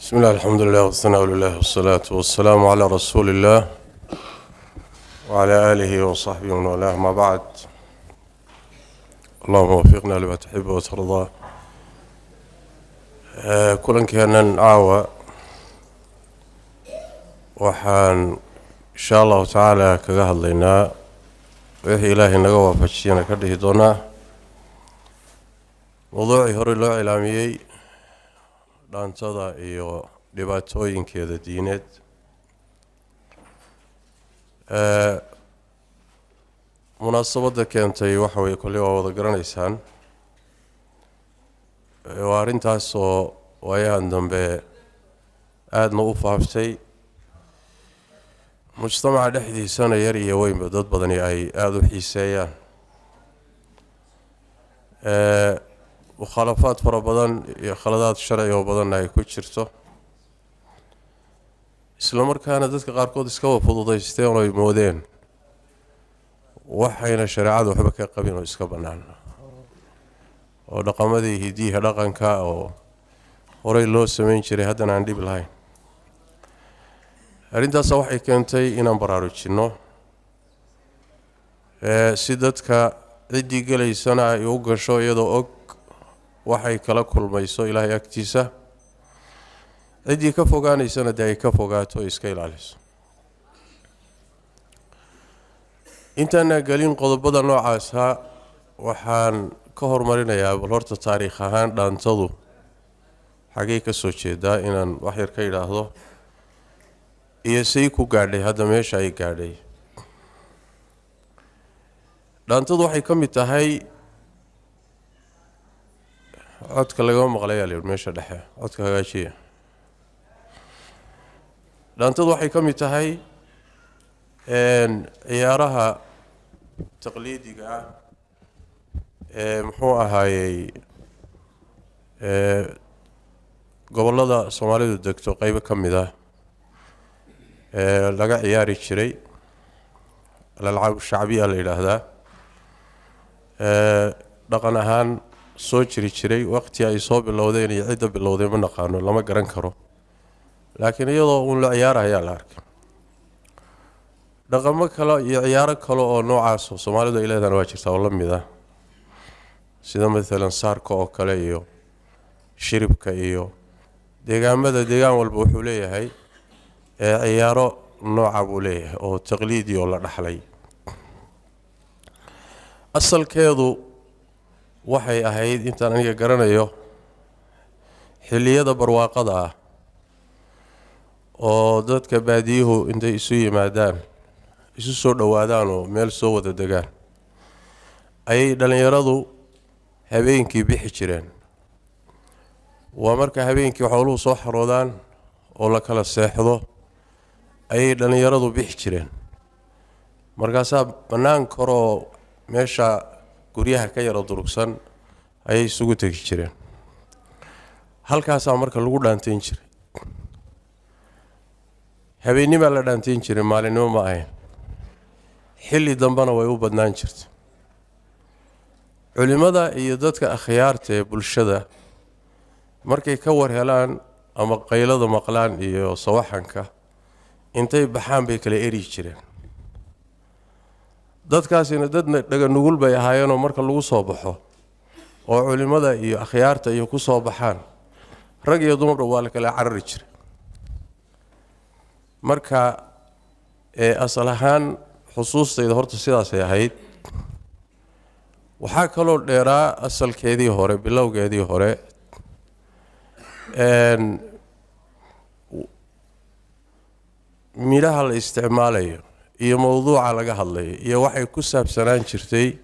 بسم الله، الحمد لله، والثناء لله، والصلاة والسلام على رسول الله وعلى آله وصحبه ومن والاه، ما بعد. اللهم وفقنا لما تحب وترضى. Kulankeennan caawa waxaan insha Allahu tacaala kaga hadlaynaa, wixii Ilaahay naga waafajiyana ka dhihi doonaa, mowduucii horey loo cilaamiyey, dhaantada iyo dhibaatooyinkeeda diineed. Munaasabadda keentay waxa weye, kolley waa wada garanaysaan, waa arrintaasoo waayahan dambe aadna u faaftay mujtamaca dhexdiisana, yar iyo weynba dad badani ay aada u xiiseeyaan, mukhaalafaad fara badan iyo khaladaad sharci oo badanna ay ku jirto, isla markaana dadka qaarkood iskaba fududaysteen oo ay moodeen waxayna shareecadu waxba ka qabin oo iska bannaan, oo dhaqamadii hidiyiha dhaqanka oo horey loo samayn jiray haddana aan dhib lahayn. Arrintaasa waxay keentay inaan baraarujinno, si dadka ciddii gelaysana ay u gasho iyadoo og waxay kala kulmayso Ilaahay agtiisa, ciddii ka fogaanaysana dee ay ka fogaato o iska ilaaliso. Intaanaa gelin qodobada noocaasa, waxaan ka hormarinayaa bal horta taariikh ahaan dhaantadu xagay ka soo jeedaa inaan wax yar ka idhaahdo, iyo say ku gaadhay hadda meesha ay gaadhay. Dhaantadu waxay ka mid tahay, codka lagama maqlayaa la yidhi meesha dhexe, codka hagaajiya. Dhaantadu waxay ka mid tahay ciyaaraha taqliidiga ah ee muxuu ahaayey gobollada Soomaalidu degto qeybo ka mid ah ee laga ciyaari jiray. Al-alcaab shacbiya la yidhaahdaa, dhaqan ahaan soo jiri jiray. Waqti ay soo bilowdeen iyo cidda bilowday ma naqaano, lama garan karo, laakiin iyadoo uun la ciyaarayaa la arkay. Dhaqamo kale iyo ciyaaro kale oo noocaas oo Soomaalidu ay leedahana waa jirtaa oo la mid ah, sida maalan saarka oo kale iyo shiribka, iyo deegaamada deegaan walba wuxuu leeyahay ciyaaro nooca buu leeyahay oo taqliidi oo la dhaxlay. Asalkeedu waxay ahayd, intaan aniga garanayo, xilliyada barwaaqada ah oo dadka baadiyuhu intay isu yimaadaan, isu soo dhowaadaan oo meel soo wada degaan, ayay dhallinyaradu habeenkii bixi jireen. Waa marka habeenkii xooluhu soo xaroodaan oo la kala seexdo ayay dhallinyaradu bixi jireen. Markaasaa bannaan koroo meesha guryaha ka yaro durugsan ayay isugu tegi jireen. Halkaasaa marka lagu dhaantayn jiray. Habeennimaa la dhaantayn jiray, maalinimo ma ahayn. Xilli dambena way u badnaan jirtay. Culimmada iyo dadka akhyaarta ee bulshada markay ka war helaan ama qaylada maqlaan iyo sawaxanka, intay baxaan bay kala eri jireen. Dadkaasina dadna dhaga nugul bay ahaayeenoo marka lagu soo baxo oo culimmada iyo akhyaarta iyo ku soo baxaan, rag iyo dumarba waa la kala carari jiray. Marka asal ahaan xusuustayda horta sidaasay ahayd. Waxaa kaloo dheeraa asalkeedii hore, bilowgeedii hore, midhaha la isticmaalayo iyo mowduuca laga hadlayo iyo waxay ku saabsanaan jirtay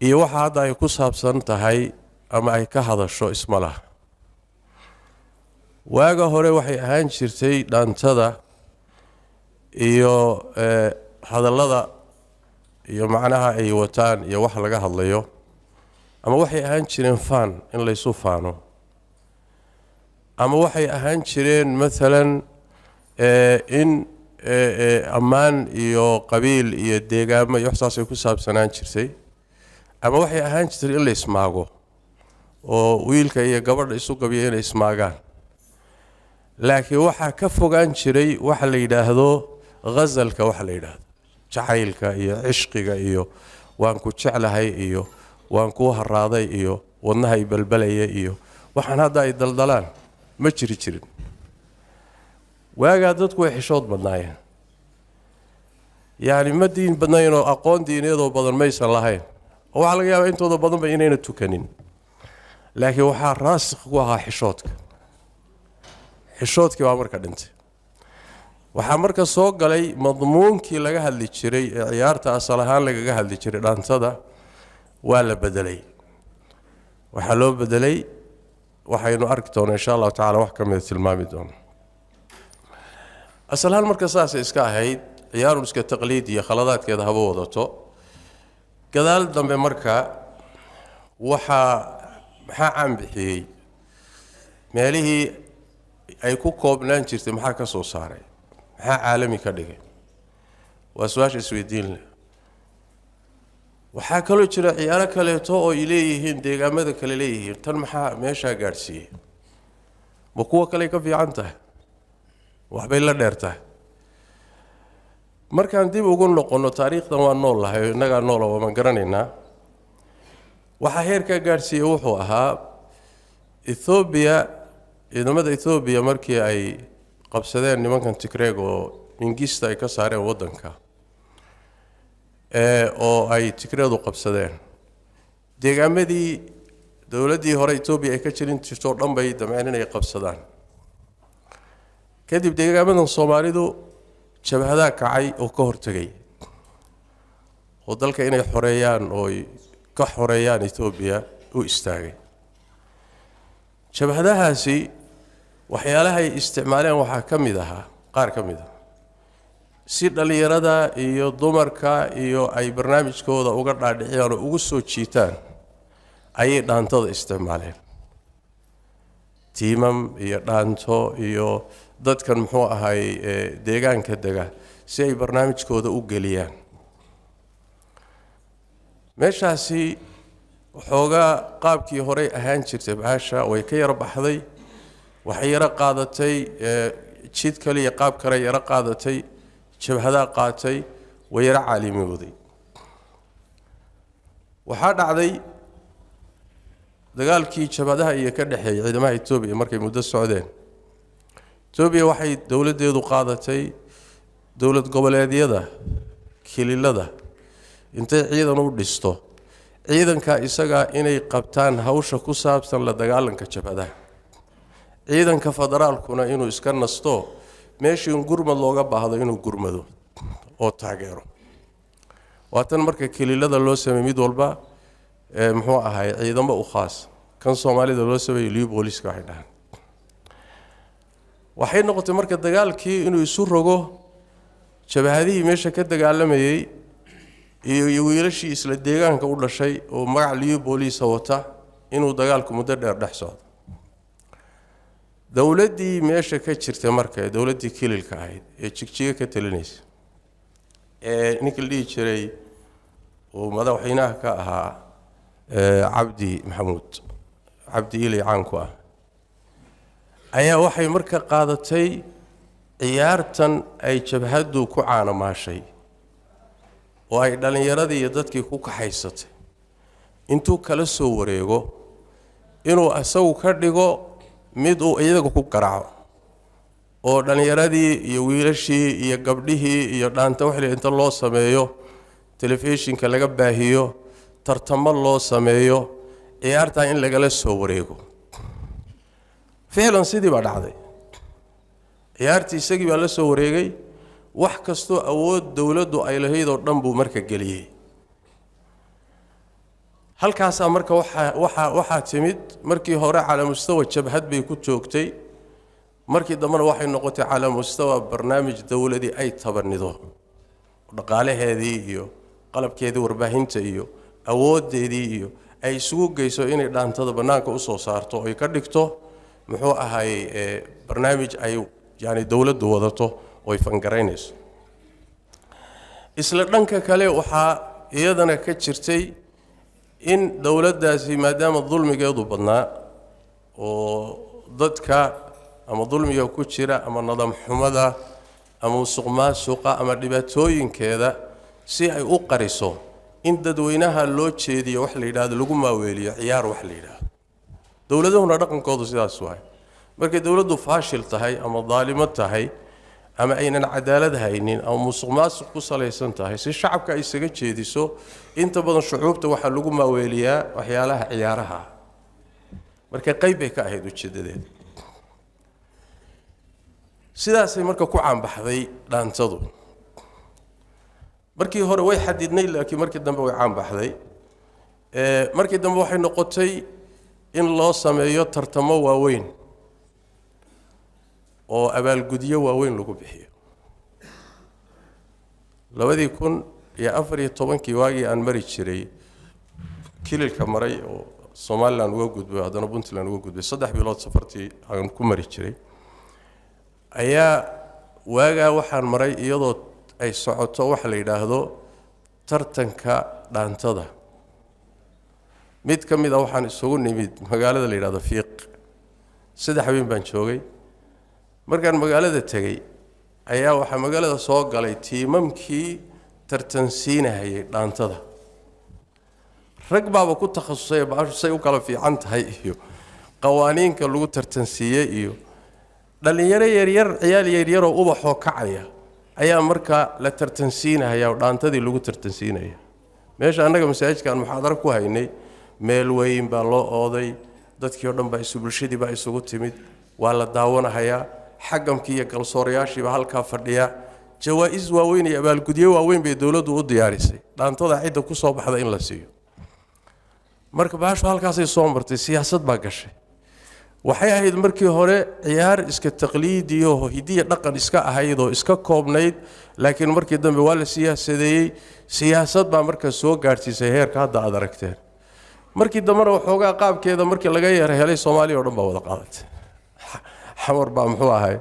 iyo waxa hadda ay ku saabsan tahay ama ay ka hadasho isma laha. Waaga hore waxay ahaan jirtay dhaantada iyo hadallada iyo macnaha ay wataan iyo wax laga hadlayo, ama waxay ahaan jireen faan in laysu faano, ama waxay ahaan jireen maalan in ammaan iyo qabiil iyo deegaamo iyo wax saasay ku saabsanaan jirtay, ama waxay ahaan jirtay in la ismaago oo wiilka iyo gabadha isu gabiyo inay ismaagaan. Laakiin waxaa ka fogaan jiray waxa la yidhaahdo ghazalka, waxa la yidhaahdo jacaylka iyo cishqiga iyo waan ku jeclahay iyo waan kuu haraaday iyo wadnaha i balbalaya iyo waxaan hadda ay daldalaan ma jiri jirin. Waagaa dadku way xishood badnaayeen, yacni ma diin badnaynoo aqoon diineedoo badan maysan lahayn, oo waxaa laga yaabaa intooda badanba inayna tukanin, laakiin waxaa raasikh ku ahaa xishoodka. Xishoodkii baa marka dhintay. Waxaa marka soo galay madmuunkii laga hadli jiray ee ciyaarta asal ahaan lagaga hadli jiray dhaantada, waa la bedelay. Waxaa loo bedelay waxaynu arki doona insha allahu tacala, wax ka mida tilmaami doono. Asal ahaan marka saasay iska ahayd, ciyaarun iska taqliid iyo khaladaadkeeda haba wadato. Gadaal dambe marka waxaa maxaa caan bixiyey meelihii ay ku koobnaan jirtay? Maxaa ka soo saaray? Maxaa caalami ka dhigay? Waa su-aasha isweydiin leh. Waxaa kaloo jira ciyaaro kaleeto oo ay leeyihiin deegaamada kale leeyihiin. Tan maxaa meeshaa gaadhsiiyey? Ma kuwa kaley ka fiican tahay? Waxbay la dheer tahay? Markaan dib ugu noqonno taariikhdan, waa nool lahay, innagaa noola, waamaan garanaynaa. Waxaa heerkaa gaadhsiiyey wuxuu ahaa Ethoobiya. Ciidamada Ethoobiya markii ay qabsadeen nimankan Tigreeg oo Mingista ay ka saareen waddanka oo ay Tigreedu qabsadeen deegaamadii dowladdii hore Etoobiya ay ka jirin jirto o dhan, bay damceen inay qabsadaan. Kadib deegaamadan Soomaalidu jabhadaa kacay oo ka hortegay oo dalka inay xoreeyaan ooy ka xoreeyaan Etoobiya u istaagay. Jabhadahaasi waxyaalahay isticmaaleen waxaa ka mid ahaa qaar ka mid ah, si dhallinyarada iyo dumarka iyo ay barnaamijkooda uga dhaadhiciyaan oo ugu soo jiitaan, ayay dhaantada isticmaaleen, tiimam iyo dhaanto iyo dadkan muxuu ahay deegaanka dega, si ay barnaamijkooda u geliyaan. Meeshaasi waxoogaa qaabkii horey ahaan jirtay baasha way ka yaro baxday. Waxay yaro qaadatay jid kale iyo qaab kale yaro qaadatay, jabhadaa qaatay, way yaro caalimooday. Waxaa dhacday dagaalkii jabhadaha iyo ka dhexeeyay ciidamaha Etoobiya. Markay muddo socdeen, Etoobiya waxay dowladdeedu qaadatay dowlad goboleedyada kililada intay ciidan u dhisto, ciidanka isagaa inay qabtaan hawsha ku saabsan la dagaalanka jabhadaha, ciidanka federaalkuna inuu iska nasto, meeshii gurmad looga baahdo inuu gurmado oo taageero. Waa tan marka kililada loo sameeyey mid walba muxuu ahay ciidamo u khaas. Kan Soomaalida loo sameeyey liyu booliiska waxay dhahaan. Waxay noqotay marka dagaalkii inuu isu rogo jabhadihii meesha ka dagaalamayey iyo wiilashii isla deegaanka u dhashay oo magac liyu booliisa wata, inuu dagaalku muddo dheer dhex socdo. Dowladdii meesha ka jirtay marka, ee dowladdii kililka ahayd ee Jigjiga ka talinaysa, ee ninka la dhihi jiray uu madaxweynaha ka ahaa Cabdi Maxamuud Cabdi Ilay caanku ah, ayaa waxay marka qaadatay ciyaartan ay jabhaddu ku caanamaashay oo ay dhallinyaradii iyo dadkii ku kaxaysatay, intuu kala soo wareego inuu isagu ka dhigo mid uu iyaga ku garaaco, oo dhallinyaradii iyo wiilashii iyo gabdhihii iyo dhaanta waxle inta loo sameeyo, telefishinka laga baahiyo, tartamo loo sameeyo, ciyaartaa in lagala soo wareego. Ficlan sidii baa dhacday. Ciyaartii isagii baa la soo wareegay. Wax kastoo awood dowladdu ay lahayd oo dhan buu marka geliyey halkaasaa. Marka waxaa timid, markii hore calaa mustawa jabhad bay ku joogtay, markii dambena waxay noqotay calaa mustawa barnaamij dowladii ay tabanido, dhaqaalaheedii iyo qalabkeedii warbaahinta iyo awooddeedii iyo ay isugu geyso inay dhaantada bannaanka usoo saarto, oy ka dhigto muxuu ahay barnaamij ay yani dowladdu wadato oy fangaraynayso. Isla dhanka kale waxaa iyadana ka jirtay in dowladdaasi, maadaama dulmigeedu badnaa oo dadka ama dulmiga ku jira ama nidaam xumada ama musuqmaasuqa ama dhibaatooyinkeeda si ay u qariso in dadweynaha loo jeediyo wax la yidhaahdo lagu maaweeliyo ciyaar wax la yidhaahdo. Dowladuhuna dhaqankoodu sidaas waay. Markay dowladdu faashil tahay ama daalimo tahay ama aynan cadaalad haynin ama musuqmaasuq ku salaysan tahay, si shacabka ay isaga jeediso inta badan shucuubta waxaa lagu maaweeliyaa waxyaalaha ciyaaraha. Marka qayb bay ka ahayd ujeedadeeda. Sidaasay marka ku caanbaxday dhaantadu. Markii hore way xadidnay, laakiin markii dambe way caanbaxday. Markii dambe waxay noqotay in loo sameeyo tartamo waaweyn oo abaalgudyo waaweyn lagu bixiyo. 2014 waagii aan mari jiray kililka maray oo Somaliland uga gudbay, haddana Puntland uga gudbay, 3 bilood safartii aan ku mari jiray ayaa waagaa waxaan maray iyadoo ay socoto waxa la yidhaahdo tartanka dhaantada. Mid ka mid a waxaan isugu nimid magaalada la yidhahdo Fiiq. 3 habeen baan joogay. Markaan magaalada tegey ayaa waxaa magaalada soo galay tiimamkii tartansiinahayay dhaantada. Rag baaba ku takhasusay baashu say u kala fiican tahay iyo qawaaniinka lagu tartansiiyey, iyo dhalinyaro yaryar, ciyaal yaryaroo ubaxoo kacaya ayaa markaa la tartansiinahaya oo dhaantadii lagu tartansiinaya. Meesha annaga masaajidka aan muxaadaro ku haynay meel weyn baa loo ooday, dadkii oo dhan baa isu, bulshadii baa isugu timid, waa la daawanahayaa, xagamkii iyo galsoorayaashiiba halkaa fadhiya. Jawaa'is waaweyn iyo abaalgudyo waaweyn bay dowladdu u diyaarisay dhaantada cidda ku soo baxda in la siiyo. Marka baashu halkaasay soo martay, siyaasad baa gashay. Waxay ahayd markii hore ciyaar iska taqliidiyo hidiya dhaqan iska ahayd oo iska koobnayd, laakiin markii dambe waa la siyaasadeeyey. Siyaasad baa markaa soo gaadhsiisay heerka hadda aad aragteen. Markii dambena waxoogaa qaabkeeda markii laga yara helay, Soomaaliya oo dhan baa wada qaadatay. Xamar baa muxuu ahay,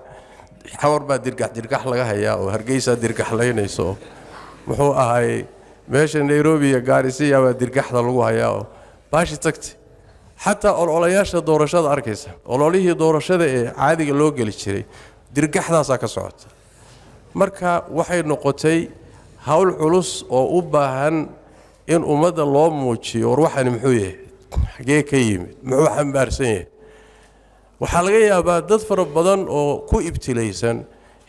xamar baa dirgax dirgax laga hayaa oo Hargeysa dirgaxlaynayso, muxuu ahay meesha Nairobi iyo Gaarisa baa dirgaxda lagu hayaa oo baashi tagtay. Xataa ololayaasha doorashada arkaysa, ololihii doorashada ee caadiga loo geli jiray dirgaxdaasaa ka socota. Marka waxay noqotay hawl culus oo u baahan in ummadda loo muujiyo war waxani muxuu yahay, xagee ka yimid, muxuu xambaarsan yahay. Waxaa laga yaabaa dad fara badan oo ku ibtilaysan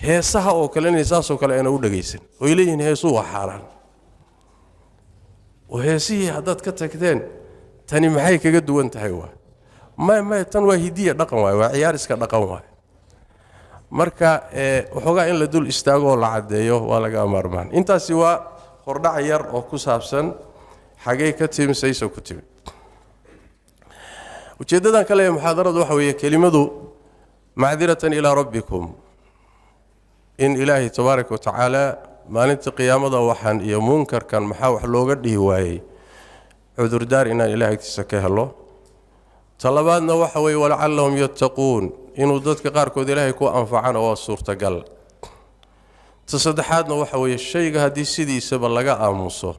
heesaha oo kale inay saasoo kale ayna u dhagaysan oy leeyihiin heesuhu waa xaaraan, oo heesihii haddaad ka tagteen tani maxay kaga duwan tahay? Waay maya maya, tan waa hidiya dhaqan waay, waa ciyaar iska dhaqan waay. Marka waxoogaa in la dul istaago oo la caddeeyo waa laga maarmaan. Intaasi waa hordhac yar oo ku saabsan xagee ka timi, sayse ku timid. Ujeeddadan kale ee muxaadaradu waxa weeye kelimadu macdiratan ilaa rabbikum, in Ilaahay tabaaraka wa tacaala maalinta qiyaamada waxaan iyo munkarkan maxaa wax looga dhihi waayey cudurdaar inaan Ilahay agtiisa ka helo. Talabaadna waxa weeye walacallahum yattaquun, inuu dadka qaarkood Ilaahay ku anfacana waa suurtagal. Ta saddexaadna waxa weeye shayga haddii sidiisaba laga aamuso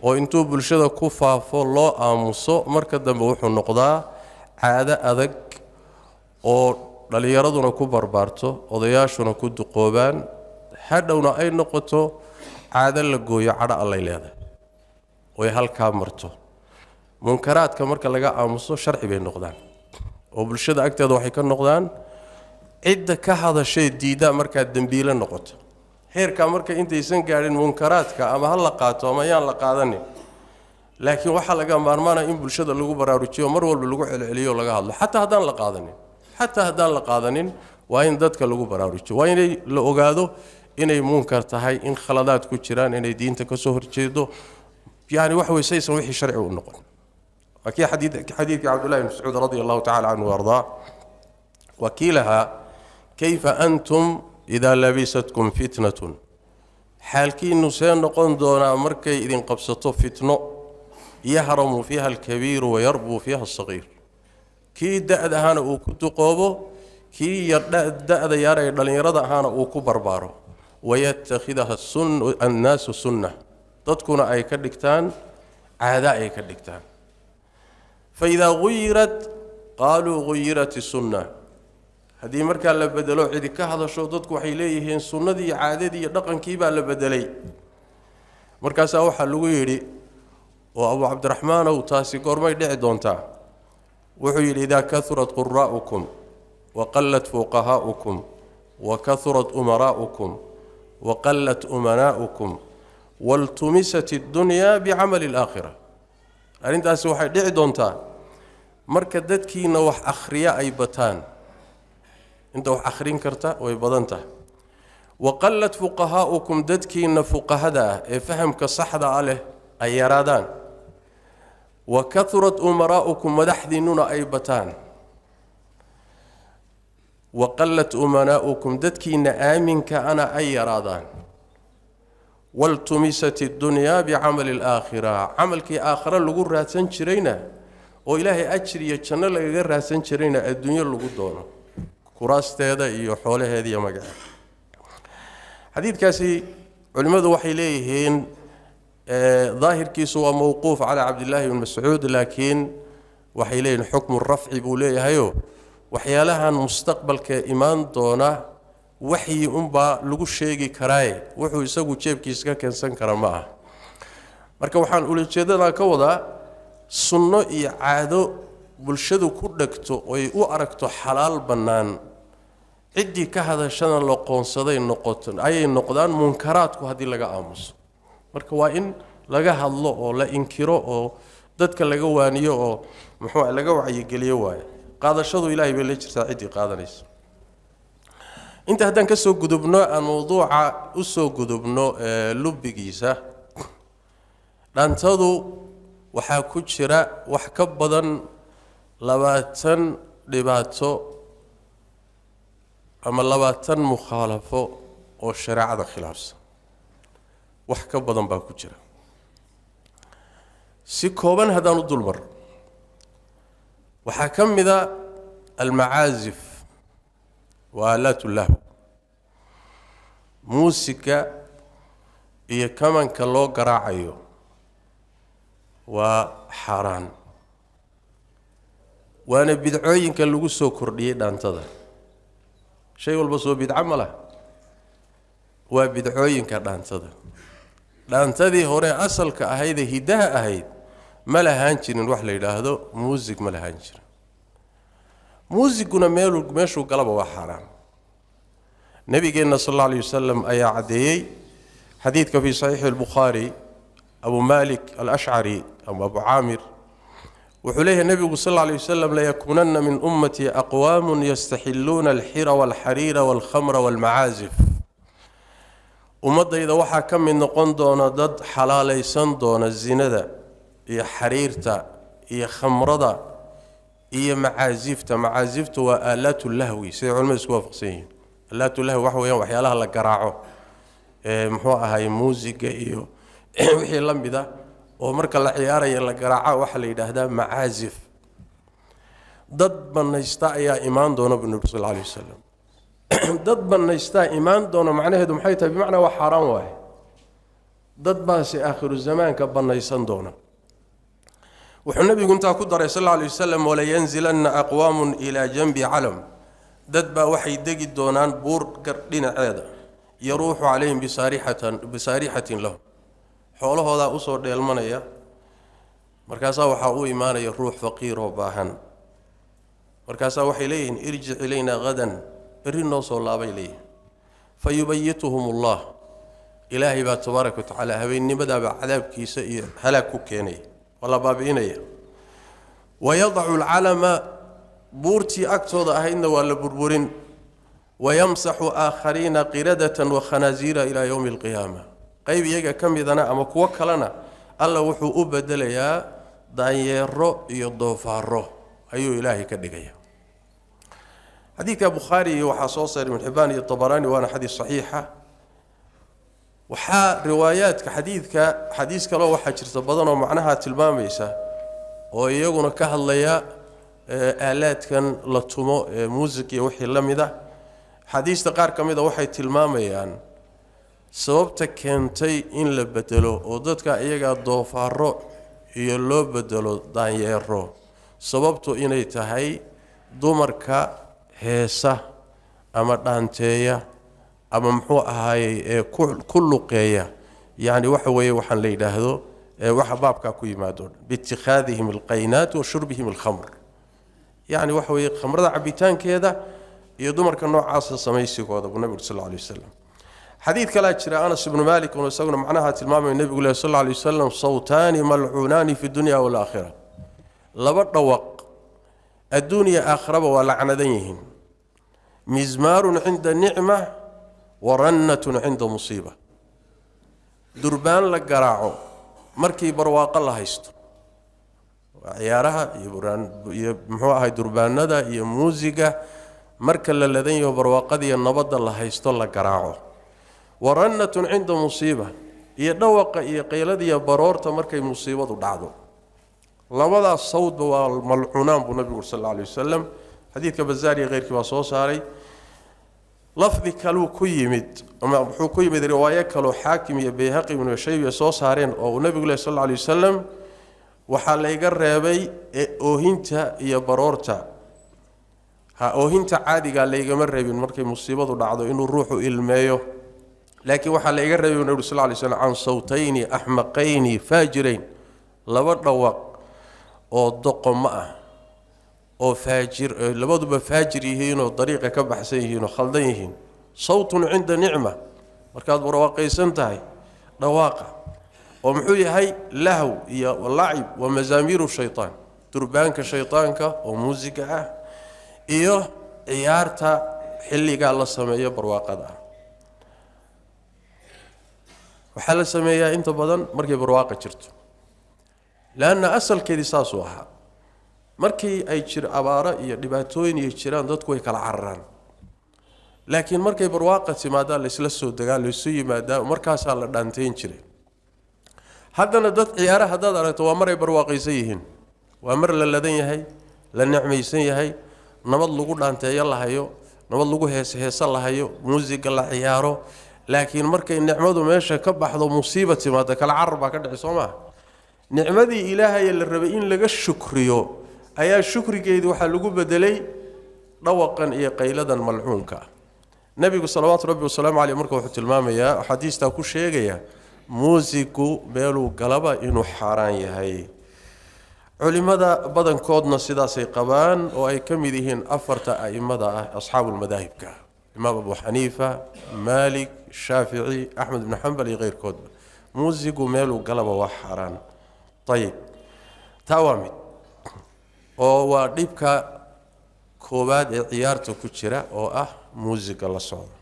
oo intuu bulshada ku faafo loo aamuso, marka dambe wuxuu noqdaa caado adag oo dhallinyaraduna ku barbaarto, odayaashuna ku duqoobaan, hadhowna ay noqoto caado la gooyo cadho allay leedahay oy halkaa marto. Munkaraadka marka laga aamuso sharci bay noqdaan oo bulshada agteeda waxay ka noqdaan cidda ka hadashay diiddaa markaa dembiile noqoto. Heerkaa marka intaysan gaadhin munkaraadka ama ha la qaato ama yaan la qaadanin, laakiin waxaa laga maarmaanaya in bulshada lagu baraarujiyo, mar walba lagu celceliyo, laga hadlo. Xataa haddaan la qaadanin, xataa haddaan la qaadanin, waa in dadka lagu baraarujiyo, waa inay la ogaado inay munkar tahay, in khaladaad ku jiraan, inay diinta ka soo horjeedo, yani waxa wey saysan wixii sharci u noqon. Waa kii xadiidkii Cabdullahi bn Mascuud radia allahu tacala canhu ardaa, waa kii lahaa kayfa antum idaa labisatkum fitnatun, xaalkiinu see noqon doonaa markay idin qabsato fitno, yahramu fiiha alkabiiru wayarbuu fiiha alsagiir, kii da-da ahaana uu ku duqoobo, kii da-da yaar ee dhallinyarada ahaana uu ku barbaaro, wayatakhidaha annaasu sunna, dadkuna ay ka dhigtaan caada ay ka dhigtaan. Fa idaa guyirat qaaluu guyirat isunna, Haddii markaa la bedelo cidi ka hadasho, dadku waxay leeyihiin sunnadii iyo caadadii iyo dhaqankii baa la bedelay. Markaasaa waxaa lagu yidhi, oo Abu Cabdiraxmaanow, taasi goormay dhici doontaa? Wuxuu yidhi: idaa kahurat quraa'ukum wa qallat fuqahaa'ukum wa kahurat umaraa'ukum wa qallat umanaa'ukum waltumisat اddunyaa bicamali alaakhira. Arrintaasi waxay dhici doontaa marka dadkiina wax akhriya ay bataan, inta wax akhrin karta way badan tahay, wa qallat fuqahaa'ukum, dadkiina fuqahada ah ee fahamka saxda ah leh ay yaraadaan, wa kahurat umaraa'ukum, madaxdiinnuna ay bataan, wa qallat umanaa'ukum, dadkiina aaminka ana ay yaraadaan, waltumisat اddunyaa bicamali alaakhira, camalkii aakhare lagu raadsan jirayna oo Ilaahay ajir iyo janno lagaga raadsan jirayna adduunyo lagu doono, kuraasteeda iyo xoolaheeda iyo magaceeda. Xadiidkaasi culimmadu waxay leeyihiin daahirkiisu waa mowquuf calaa Cabdillaahi bn Mascuud, laakiin waxay leeyihiin xukmu rafci buu leeyahayo, waxyaalahan mustaqbalka imaan doona waxyi unbaa lagu sheegi karaaye, wuxuu isagu jeebkiisa ka keensan kara ma aha. Marka waxaan ulajeedadaa ka wadaa, sunno iyo caado bulshadu ku dhegto oy u aragto xalaal bannaan, ciddii ka hadashana la qoonsaday noqoto ayay noqdaan munkaraadku haddii laga aamuso. Marka waa in laga hadlo oo la inkiro oo dadka laga waaniyo oo muxuu laga wacyigeliyo waaye. Qaadashadu Ilaahay bay la jirtaa ciddii qaadanaysa. Inta haddaan ka soo gudubno, aan mawduuca u soo gudubno lubigiisa, dhaantadu waxaa ku jira wax ka badan 20 dhibaato ama 20 mukhaalafo oo shareecada khilaafsan, wax ka badan baa ku jira. Si kooban haddaan u dulmar, waxaa ka mida almacaazif wa aalaat ulahw, muusika iyo kamanka loo garaacayo waa xaaraan, waana bidcooyinka lagu soo kordhiyey dhaantada. Shay walba soo bidco ma laha, waa bidcooyinka dhaantada. Dhaantadii hore asalka ahaydee hiddaha ahayd ma lahaan jirin wax la yidhaahdo muusig, ma lahaan jirin. Muusiguna meel meeshuu galaba waa xaaraan. Nabigeenna sal alla alay wasalam ayaa caddeeyey xadiidka fii saxiixi albukhaari. Abu Malik Alashcari ama Abu Caamir wuxuu leeyahay nebigu sal alla alay wasalam: layakuunanna min ummatii aqwaamun yastaxilluuna alxira walxariira walkhamra walmacaazif. Ummaddayda waxaa ka mid noqon doona dad xalaalaysan doona zinada iyo xariirta iyo khamrada iyo macaasifta. Macaasiftu waa aalaatu lahwi, siday culimadu isku waafaqsan yihiin. Aalaatu lahwi waxa weeyaan waxyaalaha la garaaco ee muxuu ahay muusiga iyo wixii la mid ah oo marka la ciyaaraya la garaaca, waxaa la yidhaahdaa macaasif. Dad banaysta ayaa imaan doona, bu Nabi sal alla alay wasalam. Dad banaystaa imaan doona macnaheedu maxay tahay? Bimacnaa waa xaaraan waaye. Dad baase aakhiru zamaanka banaysan doona. Wuxuu nabigu intaa ku daray sal alla alay wasalam: walayanzilanna aqwaamun ilaa janbi calam, dad baa waxay degi doonaan buur gar dhinaceeda, yaruuxu calayhim bisaarixatin lahum, xoolahoodaa usoo dheelmanaya, markaasaa waxaa u imaanaya ruux faqiiroo baahan. Markaasaa waxay leeyihiin: irjic ilaynaa hadan, berri noo soo laabay leeyihin. Fa yubayituhum allah, Ilaahay baa tabaaraka wa tacaala habeennimadaabaa cadaabkiisa iyo halaag ku keenaya, waa la baabi'inaya. Wayadacu alcalama, buurtii agtooda ahaydna waa la burburin. Wayamsaxu aakhariina qiradatan wa khanaasiira ilaa yowmi alqiyaama. Qayb iyaga ka midana ama kuwo kalena Alla wuxuu u bedelayaa daanyeero iyo doofaaro ayuu Ilaahay ka dhigaya. Xadiidka Bukhaari iyo waxaa soo saaray Ibn Xibbaan iyo Tabaraani, waana xadiis saxiixa. Waxaa riwaayaadka xadiidka, xadiis kaloo waxaa jirta badan oo macnaha tilmaamaysa oo iyaguna ka hadlaya aalaadkan la tumo ee muusig iyo wixii la mid ah. Xadiista qaar ka mid a waxay tilmaamayaan sababta keentay in la bedelo oo dadka iyagaa doofaaro iyo loo bedelo daanyeero, sababtu inay tahay dumarka heesa. ama dhaanteeya ama muxuu ahaayey ee ku luqeeya, yacni waxa weeye waxaan la yidhaahdo waxa baabkaa ku yimaado biitikhaadihim alqaynaat wa shurbihim alkhamr, yacni waxa weeye khamrada cabitaankeeda iyo dumarka noocaasa samaysigooda buu nabigu sal alla alay wasalam. Xadiid kalaa jira Anas ibnu Maalik oo isaguna macnaha tilmaamayo nebigu leh sal alla alay wasalam: sawtaani malcuunaani fi dunya waalaakhira, laba dhawaq adduun iyo aakhiraba waa lacnadan yihiin, mizmaarun cinda nicma wa rannatun cinda musiiba. Durbaan la garaaco markii barwaaqo la haysto, waa ciyaaraha iyo muxuu ahay durbaanada iyo muusiga marka la ladan yaho barwaaqadiiyo nabadda la haysto la garaaco, wa rannatun cinda musiiba, iyo dhawaqa iyo qayladiiyo baroorta markay musiibadu dhacdo. Labadaas sawdba waa malcuunaan buu nabigu sal alla alay wasalam. Xadiidka Bazaar iyo keyrkii baa soo saaray. Lafdi kaluu ku yimid ama wuxuu ku yimid riwaayo kaloo Xaakim iyo Bayhaqi ibnu Shaybiya soo saareen oo uu nabigu leh sal alla alay wasalam: waxaa layga reebay oohinta iyo baroorta. Ha oohinta caadigaa laygama reebin markay musiibadu dhacdo inuu ruuxu ilmeeyo, laakiin waxaa layga reebay nabigu sal lla lay slam can sawtayni axmaqayni faajirayn, laba dhawaq oo doqomo ah oo faajir, labaduba faajir yihiinoo dariiqa ka baxsan yihiin oo khaldan yihiin. Sawtun cinda nicma, markaad barwaaqaysan tahay dhawaaqa oo muxuu yahay lahw iyo lacib wa mazaamiiru shaytaan, durbaanka shaytaanka oo muusiga ah iyo ciyaarta xilligaa la sameeyo barwaaqada ah. Waxaa la sameeyaa inta badan markay barwaaqa jirto, leanna asalkeedii saasuu ahaa. Markii ay jir abaaro iyo dhibaatooyin iyo jiraan dadku way kala cararaan, laakiin markay barwaaqa timaadaa laysla soo degaa, laysu yimaadaa, markaasaa la dhaantayn jiray. Haddana dad ciyaara haddaad aragto waa maray barwaaqaysan yihiin, waa mar la ladan yahay, la nicmaysan yahay, nabad lagu dhaanteeyo la hayo, nabad lagu heese la hayo, muusiga la ciyaaro. Laakiin markay nicmadu meesha ka baxdo, musiiba timaado, kala carar baa ka dhici, soo maaha? Nicmadii Ilaahay la rabay in laga shukriyo ayaa shukrigeedii waxaa lagu bedelay dhawaqan iyo qayladan malcuunka ah. Nabigu salawaatu rabbi wasalaamu caleyh marka wuxuu tilmaamayaa, axaadiistaa ku sheegaya, muusigu meeluu galaba inuu xaaraan yahay. Culimmada badankoodna sidaasay qabaan oo ay ka mid yihiin afarta a'immada ah, asxaabulmadaahibka, Imaam Abu Xaniifa, Maalik, Shaafici, Axmed ibnu Xambal iyo keyrkoodba. Muusigu meeluu galaba waa xaaraan. Ayib, taa waa mid oo waa dhibka koowaad ee ciyaarta ku jira oo ah muusiga la socda.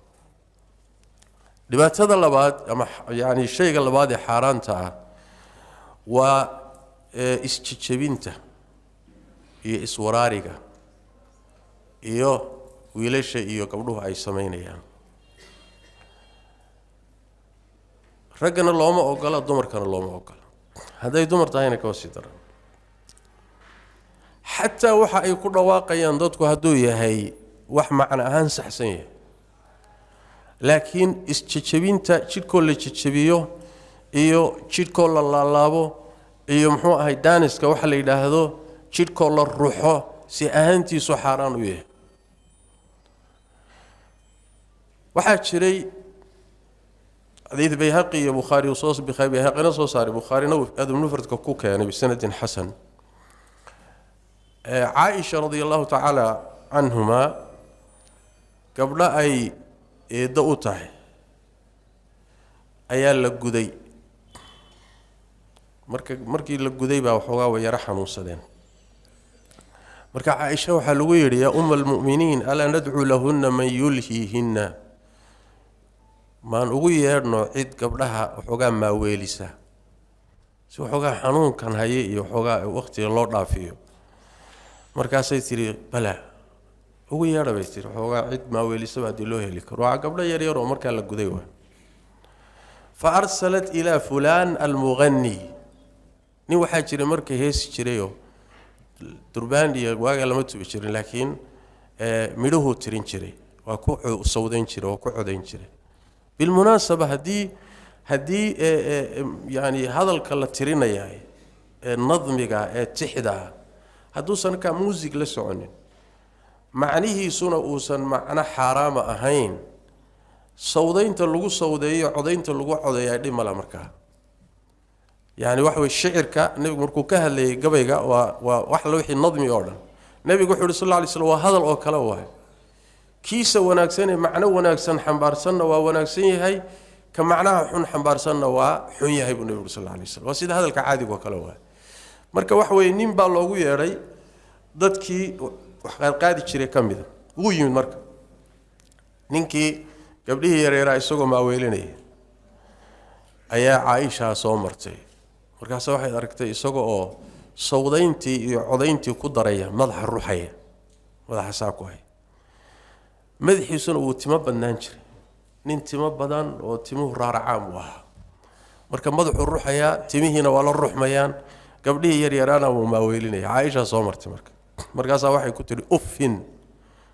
Dhibaatada labaad ama yacni shayga labaad ee xaaraanta ah waa isjejebinta iyo iswaraariga iyo wiilasha iyo gabdhuhu ay samaynayaan. Raggana looma ogola, dumarkana looma ogola. Hadday dumar tahayna kaba sii daran. Xataa waxa ay ku dhawaaqayaan dadku hadduu yahay wax macno ahaan saxsan yahay, laakiin isjejebinta jidhkoo la jejebiyo iyo jidhkoo la laalaabo iyo muxuu ahay daaniska waxa la yidhaahdo jidhkoo la ruxo, si ahaantiisu xaaraan u yahay. Waxaa jiray xadiid Bayhaqi iyo Bukhaari soo Bayhaqina soo saaray, Bukhaarina adab mufradka ku keenay bisanadin xasan. Caaisha radia allahu tacaala canhumaa gabdho ay eeddo u tahay ayaa la guday. Marka markii la guday baa waxoogaa way yaro xanuunsadeen. Marka Caaisha waxaa lagu yidhi: yaa umma almu'miniin, alaa nadcuu lahunna man yulhiihinna? Maan ugu yeedhno cid gabdhaha waxoogaa maaweelisa si waxoogaa xanuunkan haye iyo waxoogaa waqtiga loo dhaafiyo? Markaasay tidhi: bala, ugu yeedha bay tihi, waxoogaa cid maaweelisaba haddii loo heli karo. Waa gabdho yaryar oo markaa la guday waa. Fa arsalat ilaa fulaan almuqani. Nin waxaa jiray marka heesi jirayoo durbaan iyo waagaa lama tubi jirin, laakiin midhuhuu tirin jiray, waa ku sawdayn jiray, waa ku codayn jiray. Bilmunaasaba haddii yani hadalka la tirinayaa ee nadmiga ee tixda hadduusan kaa muusig la soconin, Macnihiisuna uusan macno xaaraama ahayn, sawdaynta lagu sawdeeyo codaynta lagu codeeyaa dhib mala. Markaa yani waxa weye shicirka nebigu markuu ka hadlayay gabayga waa wax la wixii nadmi oo dhan, nebigu wuxuu yidhi sal alla alay slam waa hadal oo kale waay. Kiisa wanaagsan ee macno wanaagsan xambaarsanna waa wanaagsan yahay, ka macnaha xun xambaarsanna waa xun yahay buu nebigu sal alla alay slam. Waa sida hadalka caadiga oo kale waay. Marka waxa weeye nin baa loogu yeedhay dadkii wax qaadqaadi jiray ka mida, wuu yimid. Marka ninkii gabdhihii yareeraa isagoo maaweelinaya ayaa Caaishaa soo martay. Markaase waxay aragtay isaga oo sawdayntii iyo codayntii ku daraya, madaxa ruxaya, madaxa saa ku haya. Madaxiisuna wuu timo badnaan jiray, nin timo badan oo timuhu raaracaam u ahaa. Marka madaxuu ruxayaa, timihiina waa la ruxmayaan, gabdhihii yaryaraana wuu maaweelinaya. Caaishaa soo martay marka, markaasaa waxay ku tidhi uffin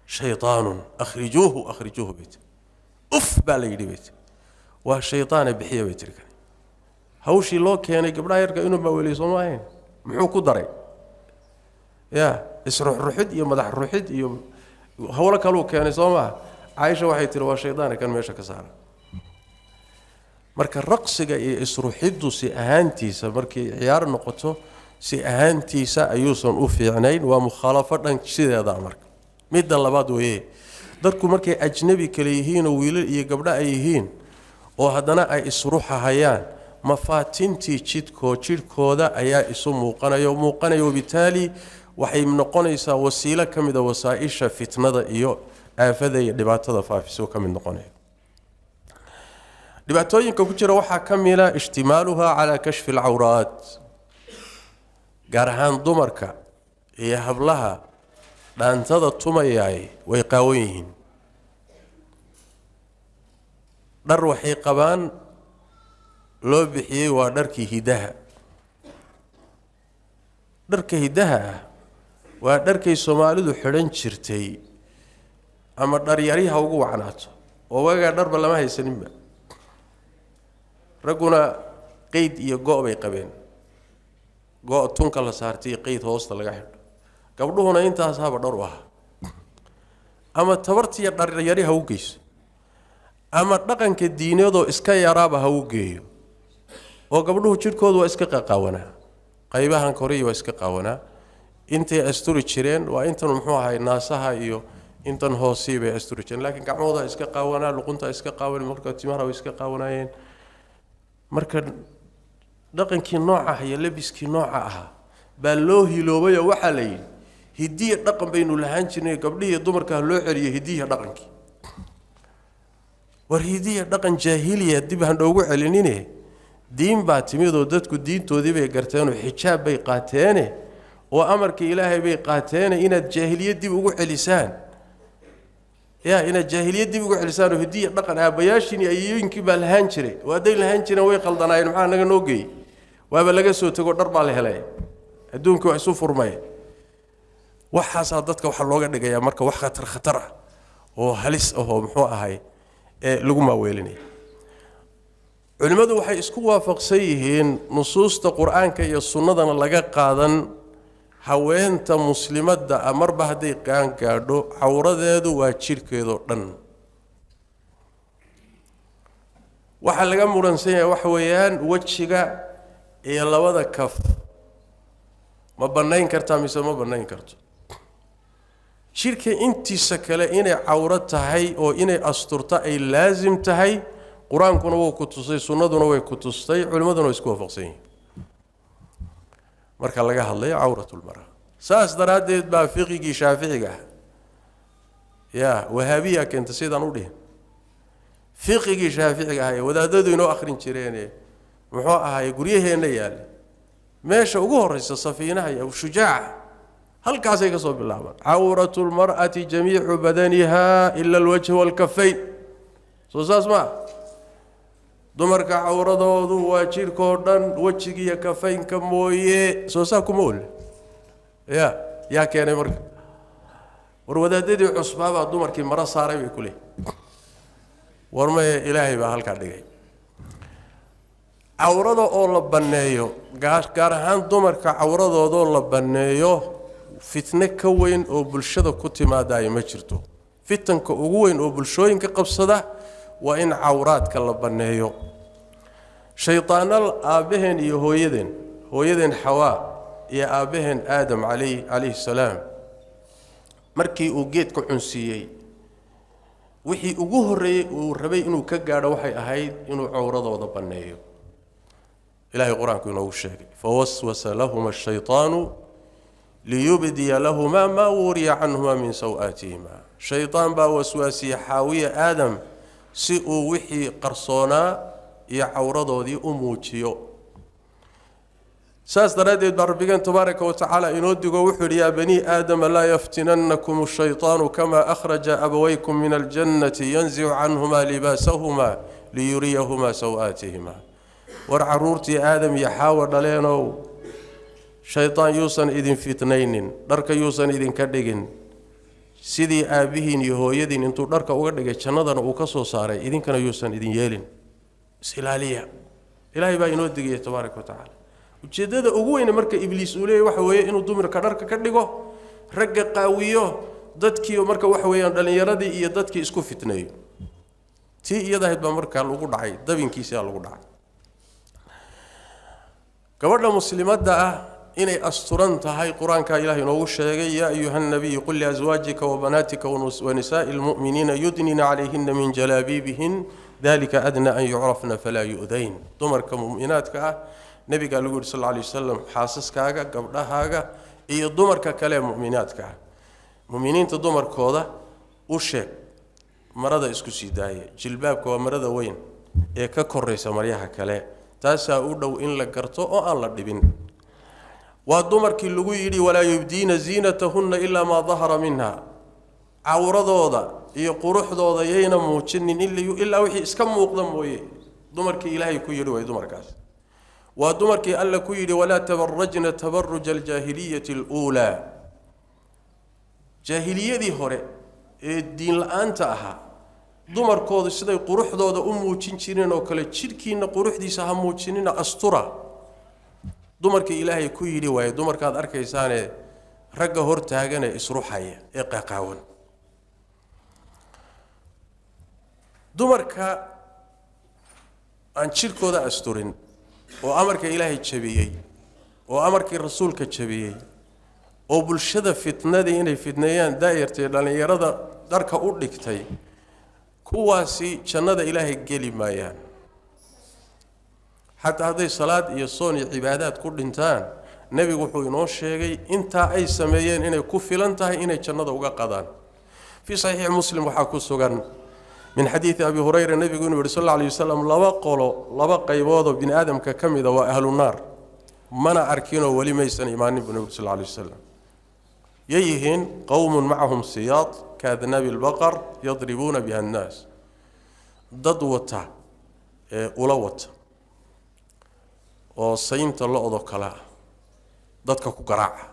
shaytaanun akhrijuuhu akhrijuuhu bay tiri. Uf baa la yidhi bay tiri, waa shaytaane bixiya bay tiri. Kani hawshii loo keenay gabdhaha yarka inuu maaweeliyo soo ma ahayn, muxuu ku daray? Ya isruxruxid iyo madax ruxid iyo hawlo kaluu keenay soo maaha. Caaisha waxay tihi waa shaydaane kan meesha ka saara. Marka raqsiga iyo isruxiddu si ahaantiisa markay ciyaar noqoto, si ahaantiisa ayuusan u fiicnayn, waa mukhaalafo dhan sideeda. Marka midda labaad weeye, dadku markay ajnabi kale yihiinoo wiilal iyo gabdho ay yihiin oo haddana ay isruxahayaan, mafaatintii jidhkooda ayaa isu muuqanayo, wabitaali waxay noqonaysaa wasiilo ka mida wasaa-isha fitnada iyo aafada iyo dhibaatada faafiso ka mid noqonaya. Dhibaatooyinka ku jira waxaa ka mida ishtimaaluha calaa kashfi alcawraat, gaar ahaan dumarka iyo hablaha dhaantada tumayaay way qaawan yihiin, dhar waxay qabaan loo bixiyey waa dharkii hidaha. Dharka hidaha ah waa dharkay Soomaalidu xidhan jirtay, ama dharyariha ugu wacnaato oo wagaa dharba lama haysaninba, ragguna qeyd iyo go' bay qabeen, go' tunka la saartay iyo qeyd hoosta laga xidho, gabdhuhuna intaas haba dhar u ahaa. Ama tabartiiyo dharyari ha u geyso, ama dhaqanka diineedoo iska yaraaba ha u geeyo, oo gabdhuhu jidhkoodu waa iska qaqaawanaa, qaybahan koriya waa iska qaawanaa, intay asturi jireen waa intan muxuu ahay naasaha iyo intan hoosii bay asturi jireen, laakiin gacmahooda iska qaawanaa, luqunta iska qaawan, marka timahana way iska qaawanaayeen. Marka dhaqankii nooca ah iyo labiskii nooca ahaa baa loo hiloobayoo waxaa la yidhi hidiya dhaqan baynu lahaan jirnay, gabdhihiiyo dumarka ha loo celiyo hidiya dhaqankii. War hidiya dhaqan jaahiliya dib han dhoogu celinine, diin baa timidoo dadku diintoodii bay garteenoo xijaab bay qaateene oo amarkii ilaahay bay qaateene, inaad jaahiliya dib ugu celisaan, ya inaad jaahiliya dib ugu celisaan oo hidiya dhaqan aabbayaashiin iyo ayooyinkii baa lahaan jiray, oo hadday lahaan jireen way qaldanaayeen, maxaa naga noo geeyey? Waaba laga soo tego, dhar baa la helay, adduunkii waa isu furmay. Waxaasaa dadka waxaa looga dhigayaa marka wax khatar khatar ah oo halis ah oo muxuu ahay ee lagu maaweelinaya. Culimmadu waxay isku waafaqsan yihiin nusuusta qur-aanka iyo sunnadana laga qaadan, haweenta muslimadda ah marba hadday qaan gaadho cawradeedu waa jidhkeedoo dhan. Waxaa laga muransan yahay waxa weeyaan wejiga iyo labada kaf ma bannayn kartaa mise ma bannayn karto. Jidhka intiisa kale inay cawro tahay oo inay asturto ay laasim tahay, qur-aankuna wuu ku tusay, sunnaduna way ku tustay, culimmaduna way isku waafaqsan yihiin marka laga hadlayo cawratulmara. Saas daraaddeed baa fiqigii shaaficiga ah, yaa wahaabiya keenta sidaan u dhihin, fiqigii shaaficiga ah ee wadaadadu inoo akhrin jireene muxuu ahaay guryaheenna yaalla, meesha ugu horreysa safiinaha iyo shujaaca halkaasay ka soo bilaabaan, cawratu lmar'ati jamiicu badaniha ila alwajh waalkafayn. Soo saas maa, dumarka cawradoodu waa jidhkoo dhan, wejigiiyo kafaynka mooye. Soo saa kuma ole ya yaa keenay marka? War wadaadadii cusbaabaa dumarkii maro saaray bay ku leeyihin. War maye, ilaahay baa halkaa dhigay cawrada oo la banneeyo, gaar ahaan dumarka cawradoodoo la banneeyo Fitne ka weyn oo bulshada ku timaadaayo ma jirto. Fitanka ugu weyn oo bulshooyinka qabsada waa in cawraadka la banneeyo. Shaydaanal aabbaheen iyo hooyadeen, hooyadeen Xawaa iyo aabbaheen Aadam calayhi salaam, markii uu geedka cunsiiyey wixii ugu horreeyey uu rabay inuu ka gaadho waxay ahayd inuu cawradooda banneeyo. Ilaahay qur-aanku inoogu sheegay, fawaswasa lahuma ashaytaanu liyubdiya lahumaa maa wuriya canhumaa min saw-aatihima. Shaydaan baa waswaasiyey Xaawiya Aadam si uu wixii qarsoonaa iyo cawradoodii u muujiyo. Saas daraaddeed baa Rabbigeen tabaaraka wa tacaala inoo digo, wuxuu yidhi: yaa banii aadama laa yaftinannakum ashaytaanu kamaa akhraja abawaykum min aljannati yanzicu canhumaa libaasahumaa liyuriyahumaa saw-aatihima. War caruurtii Aadam iyo Xaawa dhaleenow, shaydaan yuusan idin fitnaynin, dharka yuusan idinka dhigin, sidii aabbihiin iyo hooyadiin intuu dharka uga dhigay jannadana uu ka soo saaray idinkana yuusan idin yeelin. Isilaaliya, Ilaahay baa inoo digaya tabaaraka wa tacaala. Ujeeddada ugu weyne marka Ibliis uu leeyahy waxa weeye inuu dumarka dharka ka dhigo, ragga qaawiyo, dadkii marka waxa weeyaan dhallinyaradii iyo dadkii isku fitneeyo. Tii iyada ahayd baa markaa lagu dhacay, dabinkiisiaa lagu dhacay. Gabadha muslimadda ah inay asturan tahay qur-aankaa Ilahay inoogu sheegay: yaa ayuha nabiyu qul liaswaajika wabanaatika wanisaa'i lmu'miniina yudnina calayhina min jalaabiibihin dalika adnaa an yucrafna falaa yu'dayn. Dumarka mu'minaadka ah nebigaa lagu yidhi sal lla alay wasalam, xaasaskaaga, gabdhahaaga iyo dumarka kale mu'minaadka ah, mu'miniinta dumarkooda u sheeg marada isku sii daaya. Jilbaabka waa marada weyn ee ka koraysa maryaha kale, taasaa u dhow in la garto oo aan la dhibin. Waa dumarkii lagu yidhi walaa yubdiina ziinatahunna ilaa maa dahara minha, cawradooda iyo quruxdooda yayna muujinin ilaa wixii iska muuqda mooye. Dumarkii Ilaahay ku yidhi way dumarkaas. Waa dumarkii Alla ku yidhi walaa tabarajna tabaruja aljaahiliyati aluulaa. Jaahiliyadii hore ee diin la-aanta ahaa dumarkoodu siday quruxdooda u muujin jireen oo kale jidhkiina quruxdiisa ha muujinina, astura. Dumarkii Ilaahay ku yidhi waaye dumarkaad arkaysaane ragga hor taagane isruxaya ee qaqaawan. Dumarka aan jidhkooda asturin oo amarka Ilaahay jabiyey oo amarkii rasuulka jabiyey oo bulshada fitnadii inay fitneeyaan daayartay dhallinyarada dharka u dhigtay, kuwaasi jannada Ilaahay geli maayaan. Xataa hadday salaad iyo soon iyo cibaadaad ku dhintaan, nebigu wuxuu inoo sheegay intaa ay sameeyeen inay ku filan tahay inay jannada uga qadaan. Fii saxiixi Muslim waxaa ku sugan min xadiidi Abi Hurayra nebigu inuu yihi sal alla alay wasalam, laba qolo, laba qayboodoo bini aadamka ka mida waa ahlu naar, mana arkinoo weli maysan imaanin buu nebigu sal alla alay wasalam. Yayihiin qowmun macahum siyaad kaadnaabi lbaqar yadribuuna biha annaas, dad wata ee ula wata oo saynta lo-do kale ah dadka ku garaaca.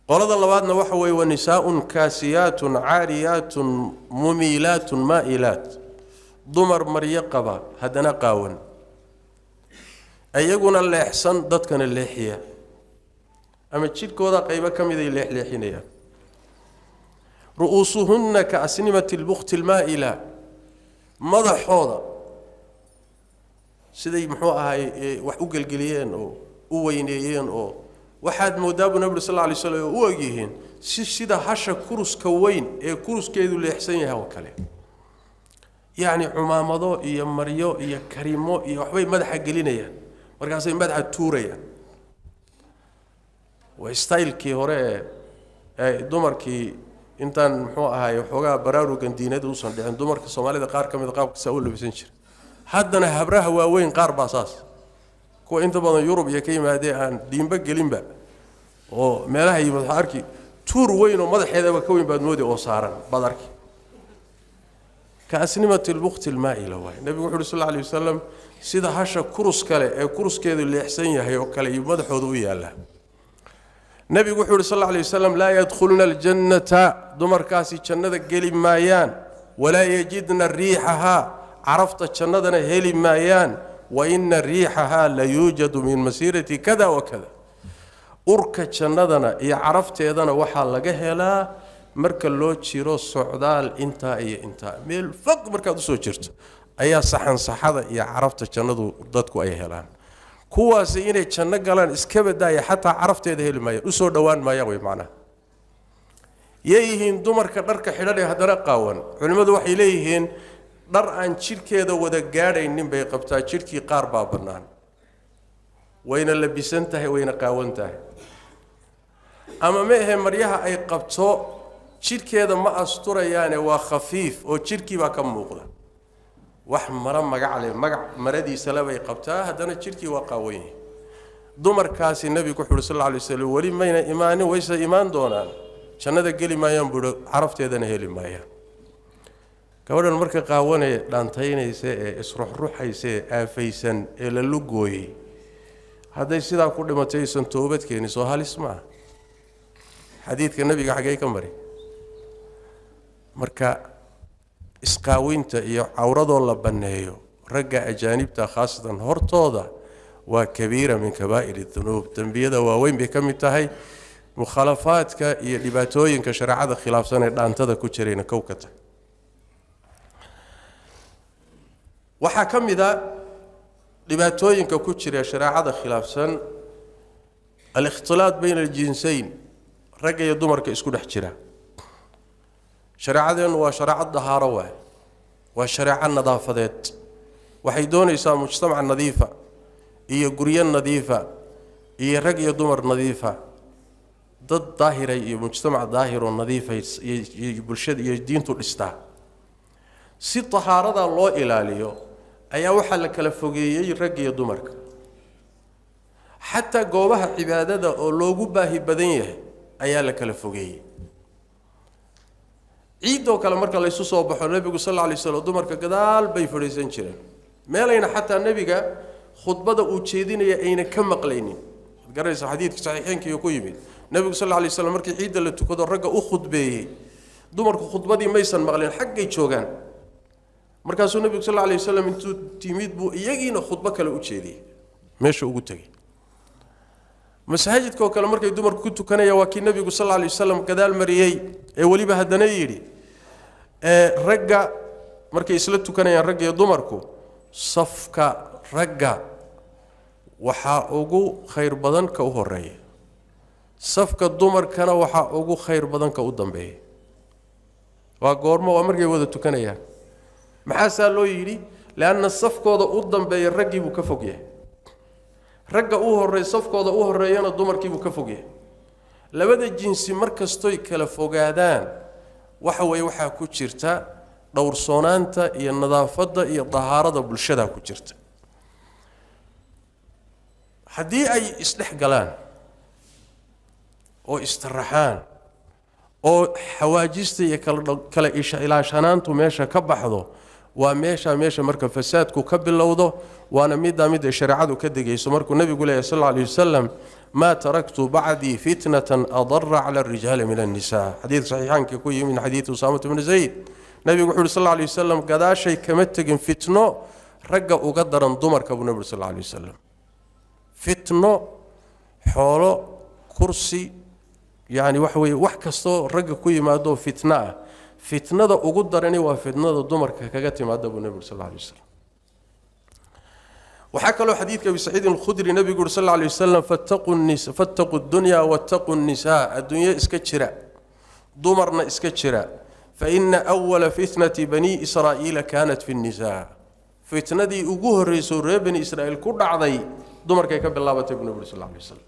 Qolada labaadna waxa weeye wa nisaaun kaasiyaatun caariyaatun mumiilaatun maa'ilaat, dumar maryo qaba haddana qaawan, iyaguna leexsan dadkana leexiya, ama jidhkooda qaybo ka miday leexleexinayaan. Ru'uusuhunna ka asnimati lbukti lmaa'ila, madaxooda siday muxuu ahay wax u gelgeliyeen oo u weyneeyeen oo waxaad moodaa buu nabi sal alla alay slam oo u ogyihiin si sida hasha kuruska weyn ee kuruskeedu leexsan yahay oo kale. Yacni cumaamado iyo maryo iyo karimo iyo waxbay madaxa gelinayaan, markaasay madaxa tuurayaan. Waa staylkii hore ee dumarkii intaan muxuu ahaay waxoogaa baraarugan diinada uusan dhicin, dumarka Soomaalida qaar ka mid qaabkasaa u labisan jira. Haddana habraha waaweyn qaar baa saas, kuwa inta badan Yurub iyo ka yimaadee aan diinba gelinba oo meelaha yimid, waxaa arki tuur weyn oo madaxeedaba ka weyn baad moodi oo saaran baad arki. Kaasnimati lbukti lmaa'ila waay. Nebigu wuxu uhi sal alla alay wasalam, sida hasha kurus kale ee kuruskeedu leexsan yahay oo kale iyo madaxooda u yaallaa. Nebigu wuxuu uhi sal alla alay wasalam, laa yadkhuluna aljannata, dumarkaasi jannada geli maayaan, walaa yajidna riixahaa, carafta jannadana heli maayaan, wa ina riixahaa la yuujadu min masiirati kada wa kada. Urka jannadana iyo carafteedana waxaa laga helaa marka loo jiro socdaal intaa iyo intaa, meel fog markaad usoo jirto ayaa saxansaxada iyo carafta jannadu dadku ay helaan. Kuwaasi inay janno galaan iska badaaya, xataa carafteeda heli maayaan, usoo dhowaan maayaan wey macnaha. Yeeyihiin dumarka dharka xidhan ee haddana qaawan? Culimmadu waxay leeyihiin dhar aan jidhkeeda wada gaadhaynin bay qabtaa, jidhkii qaar baa bannaan, wayna labisan tahay, wayna qaawan tahay. Ama ma ahe, maryaha ay qabto jidhkeeda ma asturayaane, waa khafiif oo jidhkii baa ka muuqda. Wax maro magac leh, magac maradiisa le bay qabtaa, haddana jidhkii waa qaawan yahay. Dumarkaasi nebigu wuxu uhi sal alla alay waslam, weli mayna imaanin, wayse imaan doonaan, jannada geli maayaan buuhi, carafteedana heli maayaan. Gabadhan marka qaawanee dhaantaynaysa ee isruxruxaysa ee aafaysan ee la lugooyey, hadday sidaa ku dhimatay aysan toobad keenin, soo halis maaha? Xadiidka nebiga xaggey ka mari? Marka isqaawinta iyo cawradoo la banneeyo ragga ajaanibta khaasatan hortooda waa kabiira min kabaa'ir dunuub, dembiyada waaweyn bay ka mid tahay. Mukhaalafaadka iyo dhibaatooyinka shareecada khilaafsan ee dhaantada ku jirayna kow ka tahay. Waxaa ka mid a dhibaatooyinka ku jira shareecada khilaafsan alikhtilaat bayna aljinsayn, ragga iyo dumarka isku dhex jira. Shareecadeennu waa shareecad dahaaro waay, waa shareeco nadaafadeed. Waxay doonaysaa mujtamac nadiifa iyo guryo nadiifa iyo rag iyo dumar nadiifa, dad daahiray iyo mujtamac daahiroo nadiifay iyo bulshada iyo diintu dhistaa. Si tahaarada loo ilaaliyo ayaa waxaa la kala fogeeyey ragga iyo dumarka, xataa goobaha cibaadada oo loogu baahi badan yahay ayaa la kala fogeeyey. Ciidoo kale marka laysu soo baxo, nebigu sal alla alay slam dumarka gadaal bay fadhiisan jireen, meelayna xataa nebiga khudbada uu jeedinaya ayna ka maqlaynin. Waad garanaysaa xadiidka saxiixeynkiiyo ku yimid, nebigu sal alla alay slam markii ciidda la tukado ragga u khudbeeyey, dumarku khudbadii maysan maqlin, xaggay joogaan. Markaasuu nebigu sal alla alay wasalam intuu timid buu iyagiina khudbo kale u jeediyey, meesha ugu tegey. Masaajidka oo kale markay dumarku ku tukanayaan, waa kii nebigu sal alla alay wasalam gadaal mariyey ee weliba haddana yidhi ragga markay isla tukanayaan ragga iyo dumarku, safka ragga waxaa ugu khayr badan ka u horeeya, safka dumarkana waxaa ugu khayr badan ka u dambeeya. Waa goormo? Waa markay wada tukanayaan. Maxaasaa loo yidhi? Leanna safkooda u dambeeya raggii buu ka fog yahay, ragga u horey safkooda u horeeyana dumarkiibuu ka fog yahay. Labada jinsi mar kastoy kala fogaadaan, waxa weeye waxaa ku jirta dhowrsoonaanta iyo nadaafadda iyo dahaarada bulshadaa ku jirta. Haddii ay isdhex galaan oo istaraxaan oo xawaajista iyo kala ilaashanaantu meesha ka baxdo, waa meesha marka fasaadku ka bilowdo, waana middaa mid ay shareecadu ka degayso. Markuu nebigu leeyahy sal alla alay wasalam, maa taraktu bacdii fitnatan adara cala arijaali min annisaa, xadiidka saxiixaankii ku yimi min xadiidi usaamata bni zayd, nebigu wuxu uhi sal alla alay wasalam, gadaashay kama tegin fitno ragga uga daran dumarka buu nebigu sal alla alay wasalam. Fitno xoolo, kursi, yacni waxa weeye wax kastoo ragga ku yimaado fitno ah, fitnada ugu darani waa fitnada dumarka kaga timaada buu nebigu sal alla alay wasalam. Waxaa kaloo xadiidka Abi Saciidin Alkhudri nebigu uri sal alla alay wasalam, fattaquu dunya wattaquu nnisaa, adduunyo iska jira, dumarna iska jira, fa ina awala fitnati bani Israa'iila kaanat fi nnisaa, fitnadii ugu horreysoo reer bani Israa'iil ku dhacday dumarkay ka bilaabatay buu nebigu uri sal alla alay wasalam.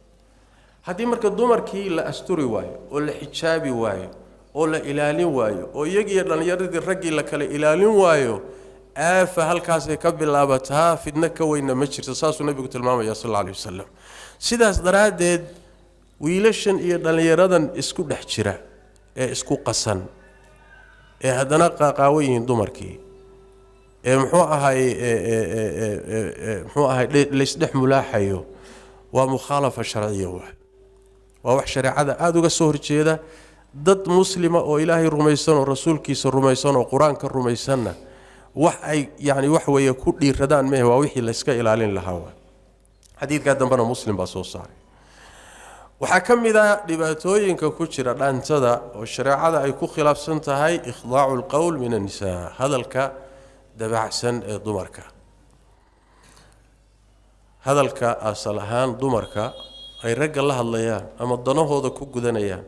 Haddii marka dumarkii la asturi waayo oo la xijaabi waayo oo la ilaalin waayo oo iyagiiyo dhallinyaradii raggii la kala ilaalin waayo, aafa halkaasay ka bilaabataa, fitno ka weynna ma jirto, saasuu nebigu tilmaamaya sal alla alay wasalam. Sidaas daraaddeed wiilashan iyo dhallinyaradan isku dhex jira ee isku qasan ee haddana qaaqaawan yihiin dumarkii ee muxuu ahaay muxuu ahay laysdhex mulaaxayo, waa mukhaalafa sharciya, waa wax shareecada aada uga soo horjeeda. Dad muslima oo Ilaahay rumaysan oo rasuulkiisa rumaysan oo Qur-aanka rumaysanna wax ay yacni wax weeye ku dhiiradaan mehe, waa wixii layska ilaalin lahaa. Waa xadiidkaa dambena Muslim baa soo saaray. Waxaa ka mid ah dhibaatooyinka ku jira dhaantada oo shareecada ay ku khilaafsan tahay ikhdaacu alqowl min annisaa, hadalka dabacsan ee dumarka. Hadalka asal ahaan dumarka ay ragga la hadlayaan ama danahooda ku gudanayaan,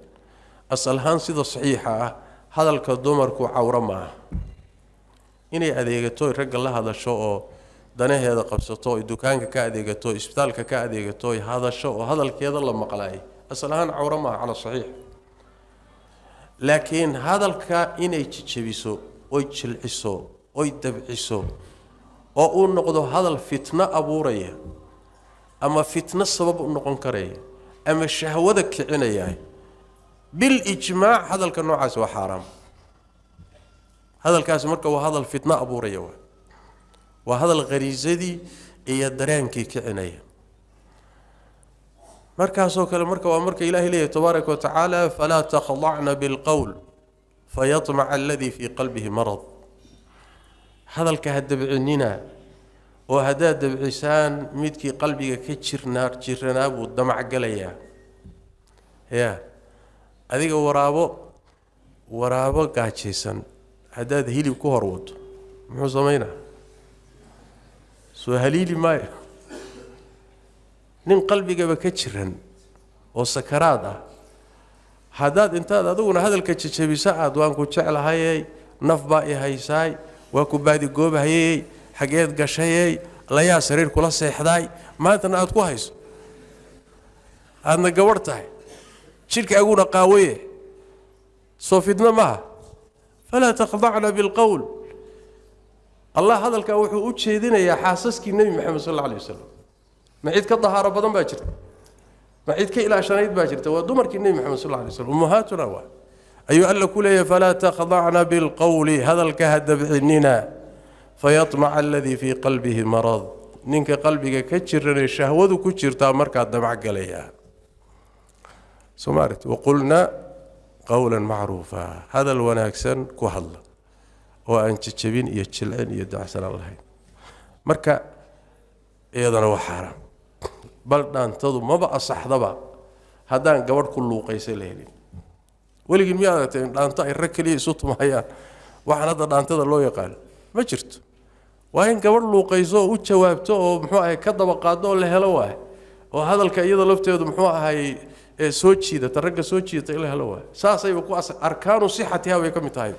asal ahaan sida saxiixa ah hadalka dumarku cawro ma aha. Inay adeegato ragga la hadasho oo danaheeda qabsato, oy dukaanka ka adeegato, isbitaalka ka adeegato, oy hadasho oo hadalkeeda la maqlaayay, asal ahaan cawro maaha cala saxiix. Laakiin hadalka inay jijabiso oy jilciso oy dabciso oo uu noqdo hadal fitno abuuraya ama fitno sabab u noqon karaya ama shahwada kicinaya, bilijmaac hadalka noocaasi waa xaaraam. Hadalkaasi marka waa hadal fitno abuuraya, waa hadal khariisadii iyo dareenkii kicinaya. Markaasoo kale marka waa marka Ilaahay leeyahy tabaaraka watacaala: falaa takhdacna bilqowl fayatmaca aladii fii qalbihi marad. Hadalka ha dabcinina, oo haddaad dabcisaan midkii qalbiga ka jirnaa jiranaa buu damac galayaa. Ya adiga waraabo gaajaysan haddaad hilib ku hor wado, muxuu samaynaa? Soo haliili maayo. Nin qalbigaba ka jiran oo sakaraad ah haddaad intaad adiguna hadalka jajabiso aad waan ku jeclahayey, naf baa i haysaay, waa ku baadigoobahayey, xageed gashayey, layaa sariir kula seexdaay, maantana aad ku hayso, aadna gabadh tahay, jidhkaaguna qaawaye, soo fidno maaha? Falaa takhdacna bilqowl. Allah hadalkaa wuxuu u jeedinayaa xaasaskii Nebi Maxamed sal alla alay wasalam. Ma cid ka dahaaro badan baa jirta? Ma cid ka ilaashanayd baa jirta? Waa dumarkii Nebi Maxamed sal alla alay slam, ummahaatuna waa. Ayuu Alla ku leeyahay: falaa takhdacna bilqowli, hadalka ha dabcinina, fayatmaca aladii fii qalbihi marad. Ninka qalbiga ka jiranee shahwadu ku jirtaa markaa damac galayaa. Soo ma aragti? Waqulna qowlan macruufa, hadal wanaagsan ku hadla oo aan jajabin iyo jilcin iyo dacsanaan lahayn. Marka iyadana waa xaaraam. Bal dhaantadu maba asaxdaba haddaan gabadh ku luuqaysa la helin. Weligiin miyaa aragtay in dhaanto ay rag keliya isu tumahayaan? Waxaan hadda dhaantada loo yaqaano ma jirto. Waa in gabadh luuqayso oo u jawaabto oo muxuu ahay ka daba qaado oo la helo waay, oo hadalka iyada lafteedu muxuu ahay soo jiidata, ragga soo jiidata in la helo waay. Saasayba ku arkaanu sixatiha bay ka mid tahay,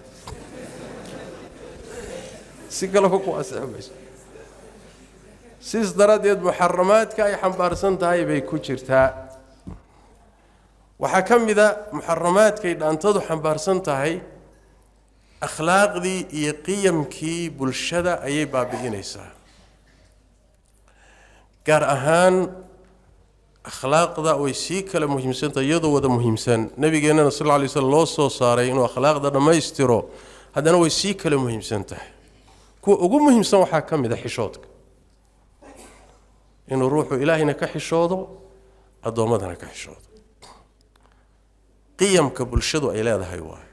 si kaleba ku asixi mayso. Sidaas daraaddeed muxaramaadka ay xambaarsan tahay bay ku jirtaa. Waxaa ka mid a muxaramaadkay dhaantadu xambaarsan tahay akhlaaqdii iyo qiyamkii bulshada ayay baabi'inaysaa. Gaar ahaan akhlaaqda way sii kala muhiimsantahay, iyadoo wada muhiimsan, nabigeennana sal alla lay slam loo soo saaray inuu akhlaaqda dhammaystiro, haddana way sii kala muhiimsan tahay. Kuwa ugu muhiimsan waxaa ka mid a xishoodka, inuu ruuxu Ilaahayna ka xishoodo, addoommadana ka xishoodo. Qiyamka bulshadu ay leedahay waay.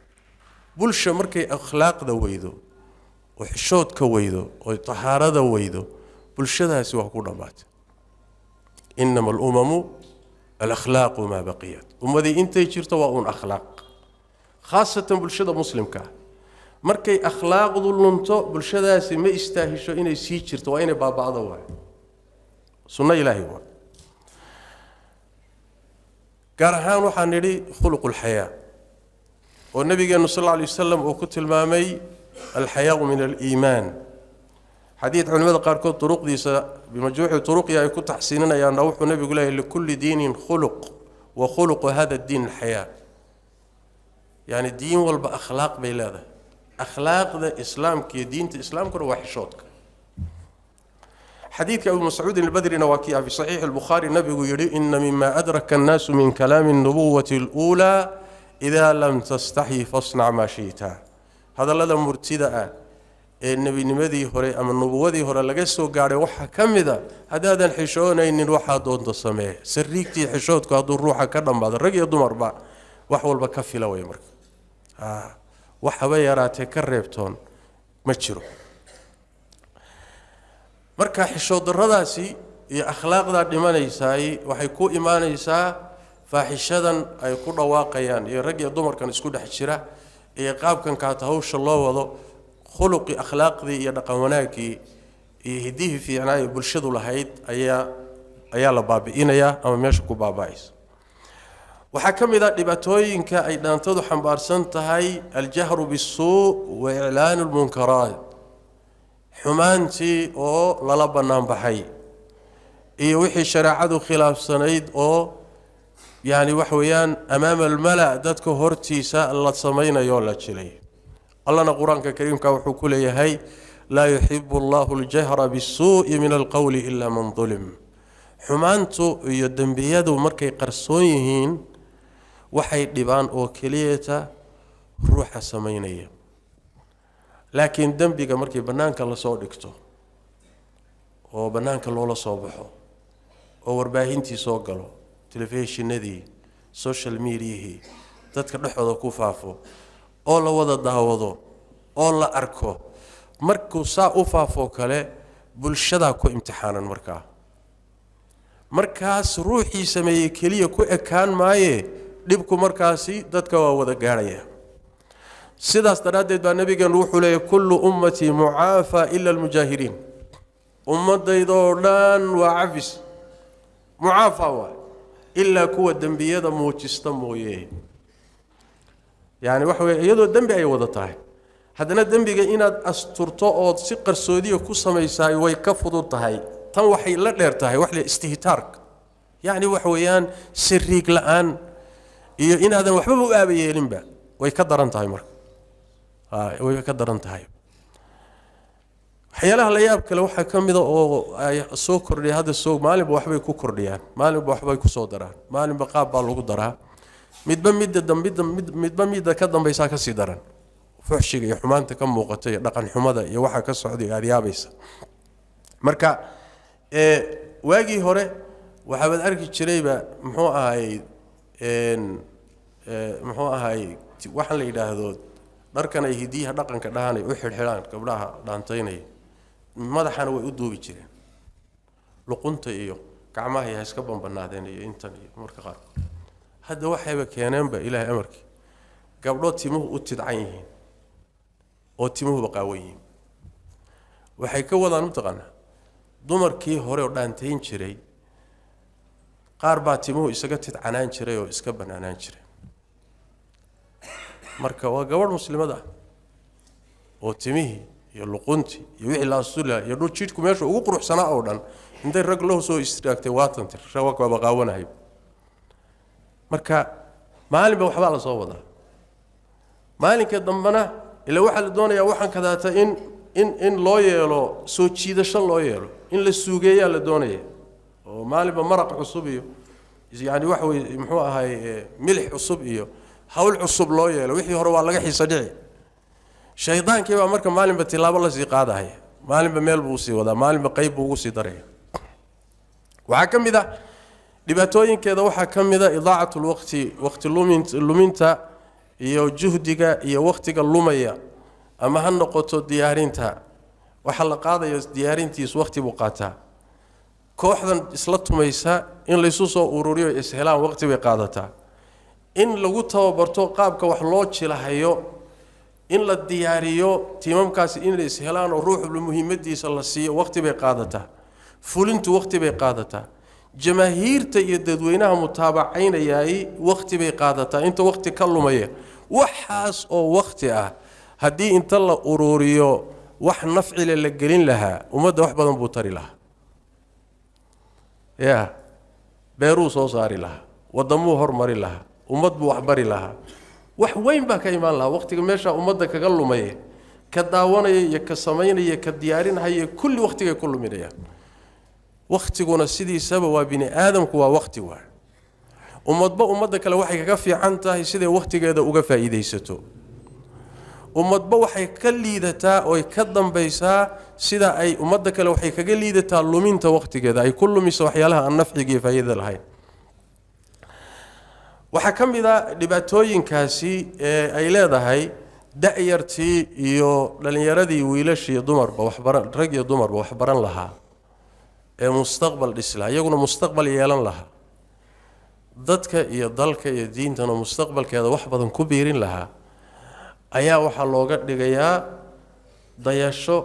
Bulsha markay akhlaaqda weydo oo xishoodka weydo oo tahaarada weydo, bulshadaasi waa ku dhammaatay. Inama alumamu alakhlaaqu maa baqiyat. Ummadii intay jirto waa uun akhlaaq, khaasatan bulshada muslimka ah. Markay akhlaaqdu lunto, bulshadaasi ma istaahisho inay sii jirto, waa inay baaba'do waay. Sunno Ilaahay waay. Gaar ahaan waxaan nidhi khuluqulxayaa, oo nabigeenu sal alla alay wasalam uu ku tilmaamay alxayaau min aliimaan. Xadiid culimada qaarkood duruqdiisa bimajmuuci turuqihi ay ku taxsiininayaanna, wuxuu nabigu leeyahy: likulli diinin khuluq wa khuluqu hada diin alxayaa. Yacni diin walba akhlaaq bay leedahay, akhlaaqda islaamka iyo diinta islaamkuna waa xishoodka. Xadiidka Abu Mascuudin Albadrina waa kii ah fi saxiixi Albukhaari, nabigu yidhi: ina mima adraka annaasu min kalaami الnubuwati اluulaa idaa lam tastaxyi fasnac maa shi'ta. Hadallada murtida ah ee nebinimadii hore ama nubuwadii hore laga soo gaadhay waxaa ka mid a: haddaadan xishoonaynin, waxaa doonto samee. Sariigtii xishoodku hadduu ruuxa ka dhammaado, rag iyo dumarba, wax walba ka fila way. Marka wax haba yaraatee ka reebtoon ma jiro. Marka xishood darradaasi iyo akhlaaqdaa dhimanaysaay waxay ku imaanaysaa Faaxishadan ay ku dhawaaqayaan iyo rag iyo dumarkan isku dhex jira iyo qaabkan kaata hawsha loo wado, khuluqii, akhlaaqdii iyo dhaqan wanaaggii iyo hiddihii fiicnaa ee bulshadu lahayd ayaa la baabi'inayaa ama meesha ku baaba'aysa. Waxaa ka mid ah dhibaatooyinka ay dhaantadu xambaarsan tahay aljahru bisuu wa iclaanu lmunkaraat, xumaantii oo lala bannaanbaxay iyo wixii shareecadu khilaafsanayd oo yacni waxa weeyaan amaama almala, dadka hortiisa la samaynayo, la jilay. Allana Qur-aanka kariimka wuxuu ku leeyahay: "Laa yuxibu allahu aljahra bisuu'i min alqowli ila man dulim." Xumaantu iyo dembiyadu markay qarsoon yihiin waxay dhibaan oo keliyata ruuxa samaynaya, laakiin dembiga markii bannaanka lasoo dhigto oo bannaanka loola soo baxo oo warbaahintii soo galo, telefishinadii, social mediahii, dadka dhexooda ku faafo oo la wada daawado oo la arko, markuu saa u faafoo kale bulshadaa ku imtixaanan. Markaas ruuxii sameeyey keliya ku ekaan maaye, dhibku markaasi dadka waa wada gaadhaya. Sidaas daraaddeed baa nabigeenu wuxuu leeyay: "Kullu ummatii mucaafa ila almujaahiriin." Ummadaydaoo dhan waa cafis, mucaafa waay, ilaa kuwa dembiyada muujista mooye. Yacni waxa weye, iyadoo dembi ay wada tahay, haddana dembiga inaad asturto ood si qarsoodiya ku samaysaay way ka fudud tahay. Tan waxay la dheer tahay wax la istihtaarka, yacni waxa weeyaan siriig la-aan iyo inaadan waxbaba u aaba yeelinba way ka daran tahay. Marka way ka daran tahay. Waxyaalaha la yaab kale waxaa ka mida oo ay soo kordhiya hadda, soo maalinba waxbay ku kordhiyaan, maalinba waxbay ku soo daraan, maalinba qaab baa lagu daraa, midba midda midda midba midda ka dambaysaa kasii daran. Fuxshiga iyo xumaanta ka muuqata iyo dhaqan xumada iyo waxa ka socda aada yaabaysa. Marka waagii hore waxaabaad arki jirayba, muxuu ahaayey, muxuu ahaayey, waxaan la yidhaahdo dharkan ay hidiyaha dhaqanka dhahanay u xidhxidhaan gabdhaha dhaantaynaya, madaxana way u duubi jireen, luqunta iyo gacmaha ha iska bambanaadeen iyo intan iyo marka qaarkood. Hadda waxayba keeneenba, Ilaahay amarkii, gabdho timuhu u tidcan yihiin oo timuhuba qaawan yihiin. Waxay ka wadaan, mataqaanaa, dumarkii hore oo dhaantayn jiray qaar baa timuhu isaga tidcanaan jiray oo iska bannaanaan jiray. Marka waa gabadh muslimad ah oo timihii iyo luquntii iyo wixii la asturi lahaa iyo dhul jidhku meesha ugu quruxsanaa oo dhan intay rag loo soo istaagtay, waatan tir waaba qaawanahay. Marka maalinba waxbaa la soo wadaa, maalinka dambena ila waxaa la doonayaa waxaan kadaata in loo yeelo soo jiidasho, loo yeelo in la suugeeyaa la doonaya, oo maalinba maraq cusub iyo yani waxa weye, muxuu ahay, milix cusub iyo hawl cusub loo yeelo. Wixii hore waa laga xiisa dhici. Shaydaankii baa marka maalinba tilaabo lasii qaadahaya, maalinba meel buu usii wadaa, maalinba qayb buu ugu sii daraya. Waxaa ka mid ah dhibaatooyinkeeda, waxaa ka mid a idaacat lwaqti, waqti lumin, luminta iyo juhdiga iyo waqtiga lumaya. Ama ha noqoto diyaarinta waxaa la qaadayo, diyaarintiisu waqti buu qaataa. Kooxdan isla tumaysa in laysu soo ururiyo, ishelaan, waqti bay qaadataa. In lagu tababarto qaabka wax loo jilahayo, in la diyaariyo tiimamkaasi, in la ishelaan oo ruuxu muhiimadiisa la siiyo, waqti bay qaadataa. Fulintu waqti bay qaadataa. Jamaahiirta iyo dadweynaha mutaabacaynayay waqti bay qaadataa. Inta waqti ka lumaya, waxaas oo waqti ah haddii inta la ururiyo wax nafcile la gelin lahaa, ummadda wax badan buu tari lahaa, ya beeruu soo saari lahaa, wadamuu hormari lahaa, ummad buu waxbari lahaa, wax weyn baa ka imaan lahaa. Waqtiga meeshaa ummadda kaga lumaya, ka daawanaya iyo ka samaynaya, ka diyaarinhaya, kulli waqtigay ku luminayaan. Waqtiguna sidiisaba waa bini aadamku waa waqti waa. Ummadba ummadda kale waxay kaga fiican tahay siday waqtigeeda uga faa'iidaysato. Ummadba waxay ka liidataa oy ka dambaysaa sida ay ummadda kale waxay kaga liidataa luminta waqtigeeda ay ku lumiso waxyaalaha aan nafciga iyo faa'iidada lahayn. Waxaa ka mid a dhibaatooyinkaasi ee ay leedahay da-yartii iyo dhallinyaradii, wiilashii iyo dumarba waxbaran, rag iyo dumarba waxbaran lahaa ee mustaqbal dhis lahaa, iyaguna mustaqbal yeelan lahaa. Dadka iyo dalka iyo diintana mustaqbalkeeda wax badan ku biirin lahaa ayaa waxaa looga dhigayaa dayasho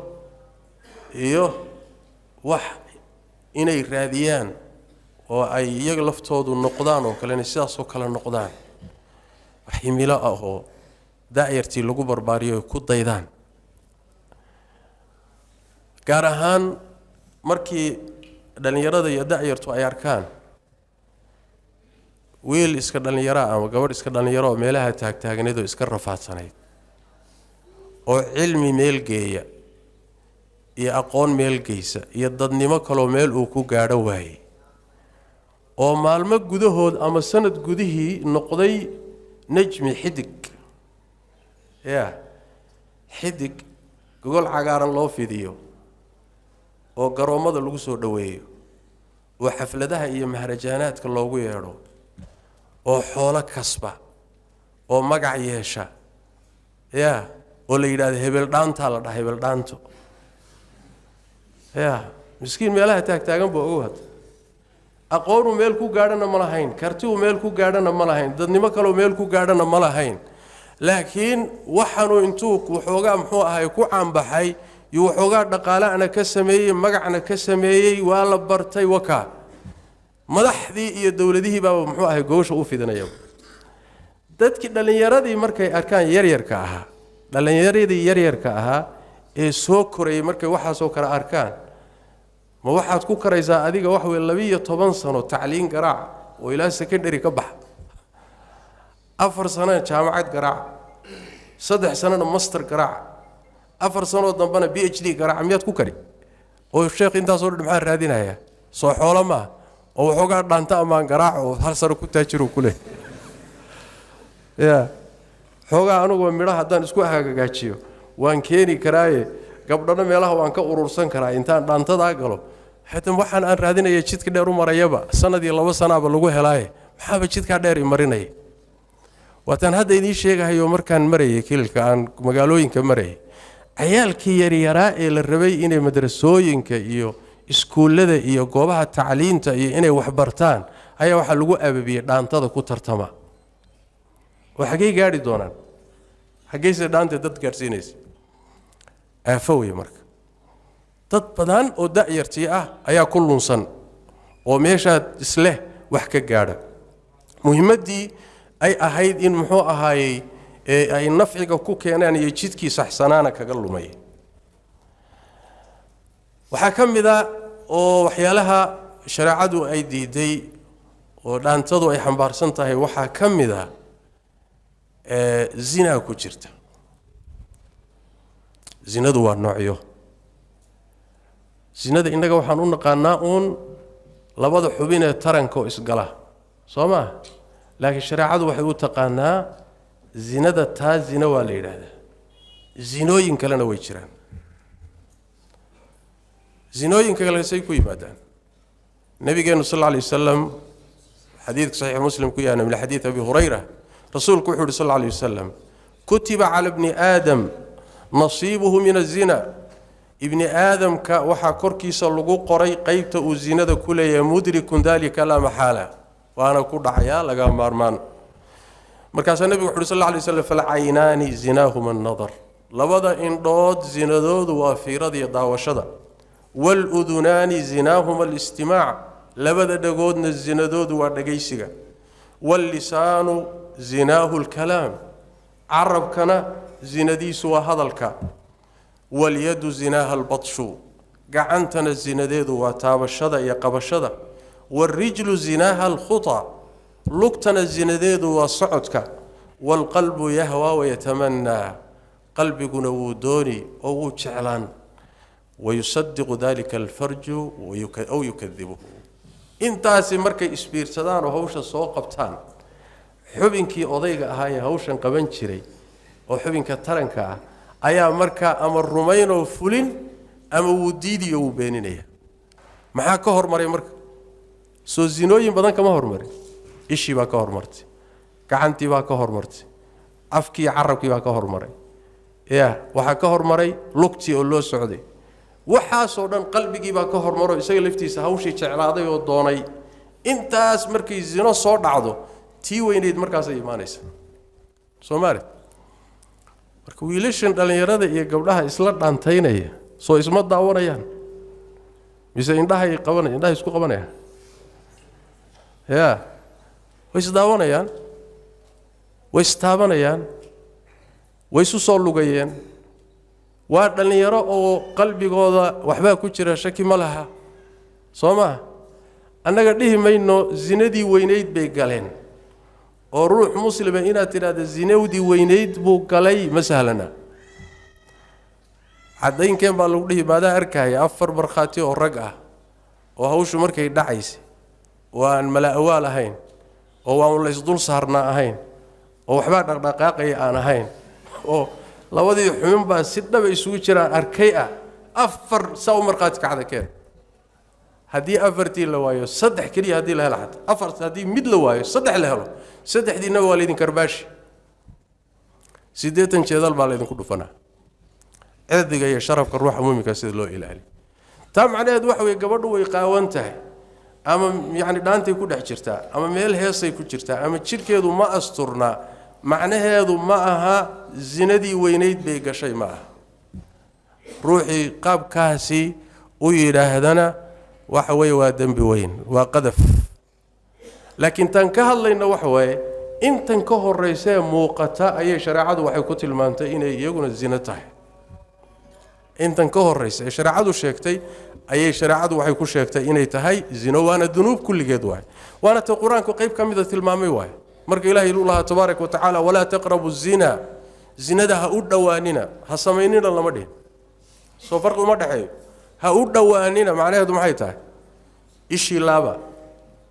iyo wax inay raadiyaan oo ay iyaga laftoodu noqdaan oo kale, inay sidaasoo kale noqdaan, wax himilo ah oo da'yartii lagu barbaariyo ay ku daydaan. Gaar ahaan markii dhallinyarada iyo da'yartu ay arkaan wiil iska dhallinyaraa ama gabadh iska dhallinyaro oo meelaha taagtaagnayd oo iska rafaadsanayd oo cilmi meel geeya iyo aqoon meel geysa iyo dadnimo kaloo meel uu ku gaadho waayey, oo maalmo gudahood ama sanad gudihii noqday najmi, xidig, ya xidig gogol cagaaran loo fidiyo oo garoommada lagu soo dhoweeyo oo xafladaha iyo mahrajaanaadka loogu yeedho oo xoolo kasba oo magac yeesha, ya oo la yidhahdo hebel dhaantaa la dhaha, hebel dhaanto, ya miskiin meelaha taagtaagan buu ogow. Hadda aqoonuu meel ku gaadhana ma lahayn, kartiuu meel ku gaadhana ma lahayn, dadnimo kaloo meel ku gaadhana ma lahayn, laakiin waxaanuu intuu waxoogaa muxuu ahay ku caanbaxay iyo waxoogaa dhaqaala'na ka sameeyey, magacna ka sameeyey, waa la bartay, wakaa madaxdii iyo dowladihii baaba muxuu ahay gogosha u fidinaya. Dadkii dhallinyaradii markay arkaan yaryarka ahaa, dhallinyaradii yaryarka ahaa ee soo korayay markay waxaasoo kale arkaan, ma waxaad ku karaysaa adiga wax wey 12 sano tacliin garaac oo ilaa secondary ka baxa, 4 sanona jaamacad garaac, 3 sanona master garaac, 4 sanoo dambena PhD garaac, miyaad ku kari? Oo sheekh intaasoo dhan maxaa raadinayaa? Soo xoolo maaha oo waxoogaa dhaanta amaan garaac oo hal sano ku taajiro ku leh ya xoogaa anuguba midhaha haddaan isku hagagaajiyo waan keeni karaaye, gabdhana meelaha waan ka urursan karaa intaan dhaantadaa galo. Xataa waxaan aan raadinaya jidka dheer u marayaba sanad iyo 2 sanaaba lagu helaaye, maxaaba jidkaa dheer i marinaya? Waataan hadda idiin sheegahayo, markaan marayay kililka, aan magaalooyinka marayay, cayaalkii yaryaraa ee la rabay inay madrasooyinka iyo iskuullada iyo goobaha tacliinta iyo inay waxbartaan ayaa waxaa lagu ababiyey dhaantada ku tartama. Oo xaggey gaadhi doonaan? Xaggeyse dhaanta dad gaadhsiinaysa? Aafo wey. Marka dad badan oo da'yartii ah ayaa ku lunsan oo meeshaad isleh wax ka gaadha, muhimmaddii ay ahayd in muxuu ahaayey ee ay nafciga ku keenaan iyo jidkii saxsanaana kaga lumay. Waxaa ka mid a oo waxyaalaha shareecadu ay diiday oo dhaantadu ay xambaarsan tahay, waxaa ka mid a zinaa ku jirta. Zinadu waa noocyo. Zinada innaga waxaan u naqaanaa uun labada xubin ee taranka oo isgala, soo maa? Laakiin shareecadu waxay u taqaanaa zinada, taa zina waa la yidhaahdaa, zinooyin kalena way jiraan. Zinooyinka kale say ku yimaadaan? Nabigeenu sal alla alay wasalam xadiidka saxiix Muslim ku yaana min xadiid Abi Hurayra, rasuulku wuxuu yidhi sal alla alay wasalam: "Kutiba cala bni aadam nasiibuhu min azina." Ibni aadamka waxaa korkiisa lagu qoray qeybta uu zinada ku leeyahay, mudrikun dalika laa maxaala, waana ku dhacayaa, laga maarmaan. Markaasaa nebigu wuxu uhi sal alla alay slam: "Falcaynaani zinaahuma annadar," labada indhood zinadoodu waa fiirada iyo daawashada. "Waludunaani zinaahuma alistimaac," labada dhagoodna zinadoodu waa dhagaysiga. "Wallisaanu zinaahu lkalaam," carabkana zinadiisu waa hadalka. "Walyadu zinaaha albatshu," gacantana zinadeedu waa taabashada iyo qabashada. "Waarijlu zinaaha alkhuta," lugtana zinadeedu waa socodka. "Waalqalbu yahwaa wayatamanaa," qalbiguna wuu dooni oo wuu jeclaan. "Wayusadiqu dalika alfarju aw yukadibuhu." Intaasi markay isbiirsadaan oo hawsha soo qabtaan, xubinkii odayga ahaa ee hawshan qaban jiray oo xubinka taranka ah ayaa markaa ama rumaynoo fulin ama wuu diidiyo, wuu beeninaya. Maxaa ka hormaray marka? Soo zinooyin badan kama hormarin? Ishii baa ka hormartay, gacantii baa ka hormartay, afkii carabkii baa ka hormaray, ya waxaa ka hormaray lugtii oo loo socday, waxaasoo dhan qalbigii baa ka hormaro, isaga laftiisa hawshii jeclaaday oo doonay. Intaas markay zino soo dhacdo tii weyneyd markaasay imaanaysa. Soomaali marka wiilashan dhalinyarada iyo gabdhaha isla dhaantaynaya soo isma daawanayaan mise indhahay qabanayaan, indhahay isku qabanayaan, ya way isdaawanayaan, way istaabanayaan, way isu soo lugayeen. Waa dhalinyaro oo qalbigooda waxbaa ku jira, shaki ma laha. Soo maa annaga dhihi mayno zinadii weynayd bay galeen, oo ruux muslima inaad tidhaahda zinadii weynayd buu galay ma sahlana. Caddaynkeen baa lagu dhihi, maadaa arkaya 4 markhaati oo rag ah oo hawshu markay dhacaysay oo aan mala-awaal ahayn oo waan la isdul saarnaa ahayn oo waxbaa dhaqdhaqaaqaya aan ahayn oo labadii xubin baa si dhaba isugu jiraan arkay ah, 4 saa u markhaati kacda keen. Haddii 4tii la waayo 3 keliya haddii la helo, xataa 4 haddii mid la waayo 3 la helo, 3diina waa laydin karbaashi, 80 jeedal baa laydinku dhufanaa. Cirdiga iyo sharafka ruuxa muuminka sida loo ilaaliyo. Taa macnaheed waxa weeye gabadhu way qaawan tahay ama yacni dhaantay ku dhex jirtaa ama meel heesay ku jirtaa ama jidhkeedu ma asturnaa, macnaheedu ma aha zinadii weynayd bay gashay, ma aha. Ruuxii qaabkaasi u yidhaahdana waxa weeye waa dembi weyn, waa qadaf. Laakiin taan ka hadlayna waxa waaye intan ka horeysee muuqata ayay shareecadu waxay ku tilmaantay inay iyaguna zino tahay. Intan ka horeysa ee shareecadu sheegtay ayay shareecadu waxay ku sheegtay inay tahay zino, waana dunuub kulligeed waay, waana ta qur-aanku qayb ka mida tilmaamay waay. Marka ilaahay uu lahaa tabaaraka wa tacaala walaa taqrabu zina, zinada ha u dhowaanina, ha samaynina lama dhihin, soo farqi uma dhexeeyo. Ha u dhowaanina macnaheedu maxay tahay? Ishii laaba,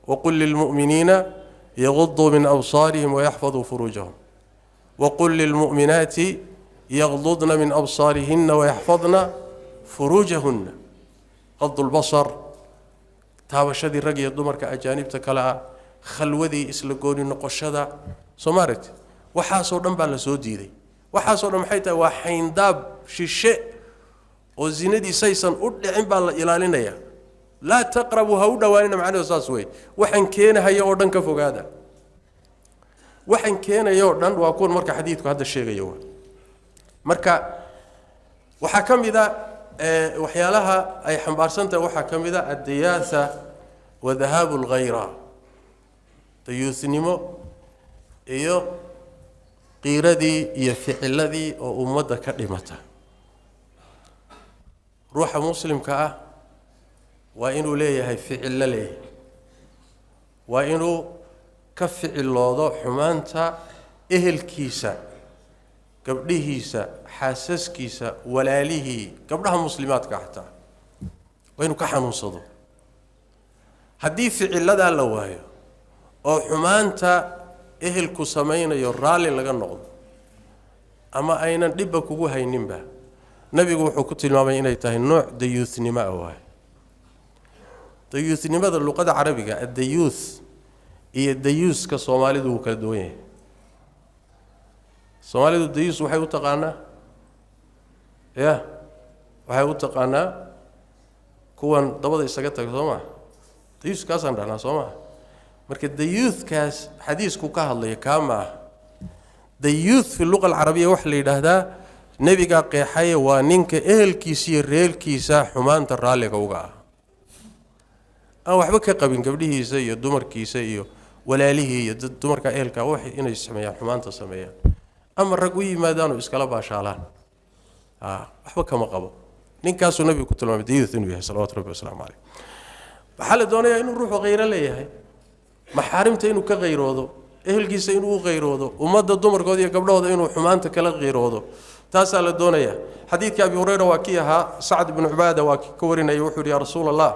waqul lilmu'miniina yaguduu min absaarihim wayaxfaduu furuujahum, waqul lilmu'minaati yagdudna min absaarihinna wayaxfadna furuujahunna. Qadu lbasar, taabashadii rag iyo dumarka ajaanibta kale ah, khalwadii isla gooni noqoshada, soo ma aragti, waxaasoo dhan baa la soo diiday. Waxaasoo dhan maxay tahay? Waa xayndaab shishe oo zinadii saysan u dhicin baa la ilaalinayaa. Laa taqrabu, ha u dhowaanina, macnaheedu saas wey. Waxaan keenahaya oo dhan ka fogaada, waxaan keenaya oo dhan waa kuwan marka xadiidku hadda sheegaya waa. Marka waxaa ka mid a waxyaalaha ay xambaarsan tahay, waxaa ka mid a addiyaatha wa dhahaabu alghayra, dayuusnimo iyo qiiradii iyo ficiladii oo ummadda ka dhimata. Ruuxa muslimka ah waa inuu leeyahay ficillo leeyahay, waa inuu ka ficiloodo xumaanta ehelkiisa, gabdhihiisa, xaasaskiisa, walaalihii, gabdhaha muslimaadka xataa waa inuu ka xanuunsado. Haddii ficiladaa la waayo oo xumaanta ehelku samaynayo raalli laga noqdo ama aynan dhibba kugu hayninba, nabigu wuxuu ku tilmaamay inay tahay nooc dayuuthnimo ah waay. Dayuuthnimada luqada carabiga addayuuth iyo dayuuska soomaalidu wuu kala duwan yahay. Soomaalidu dayuus waxay u taqaanaa, ya waxay u taqaanaa kuwan dabada isaga taga, soo maa dayuuskaasaan dhahnaa, soo maa. Marka dayuuthkaas xadiisku ka hadlaya kaa ma ah. Dayuuth fi luqa alcarabiya waxa la yidhaahdaa, nebigaa qeexaya, waa ninka ehelkiisa iyo reerkiisa xumaanta raalliga uga ah, aan waxba ka qabin gabdhihiisa iyo dumarkiisa iyo walaalihii iyo dad dumarka ehelka wax inay sameeyaan, xumaanta sameeyaan ama rag u yimaadaan oo iskala baashaalaan, waxba kama qabo. Ninkaasuu nabigu ku tilmaamay dayuuth inuu yahay salawaatu rabbi wasalaamu caleyh. Waxaa la doonayaa inuu ruuxu khayro leeyahay, maxaarimta inuu ka khayroodo, ehelkiisa inuu u khayroodo, ummadda dumarkooda iyo gabdhahooda inuu xumaanta kala khayroodo, taasaa la doonayaa. Xadiidka Abi Hurayra waa kii ahaa, Sacd ibnu Cubaada waa kii ka warinaya, wuxuu yidhi yaa rasuul Allah,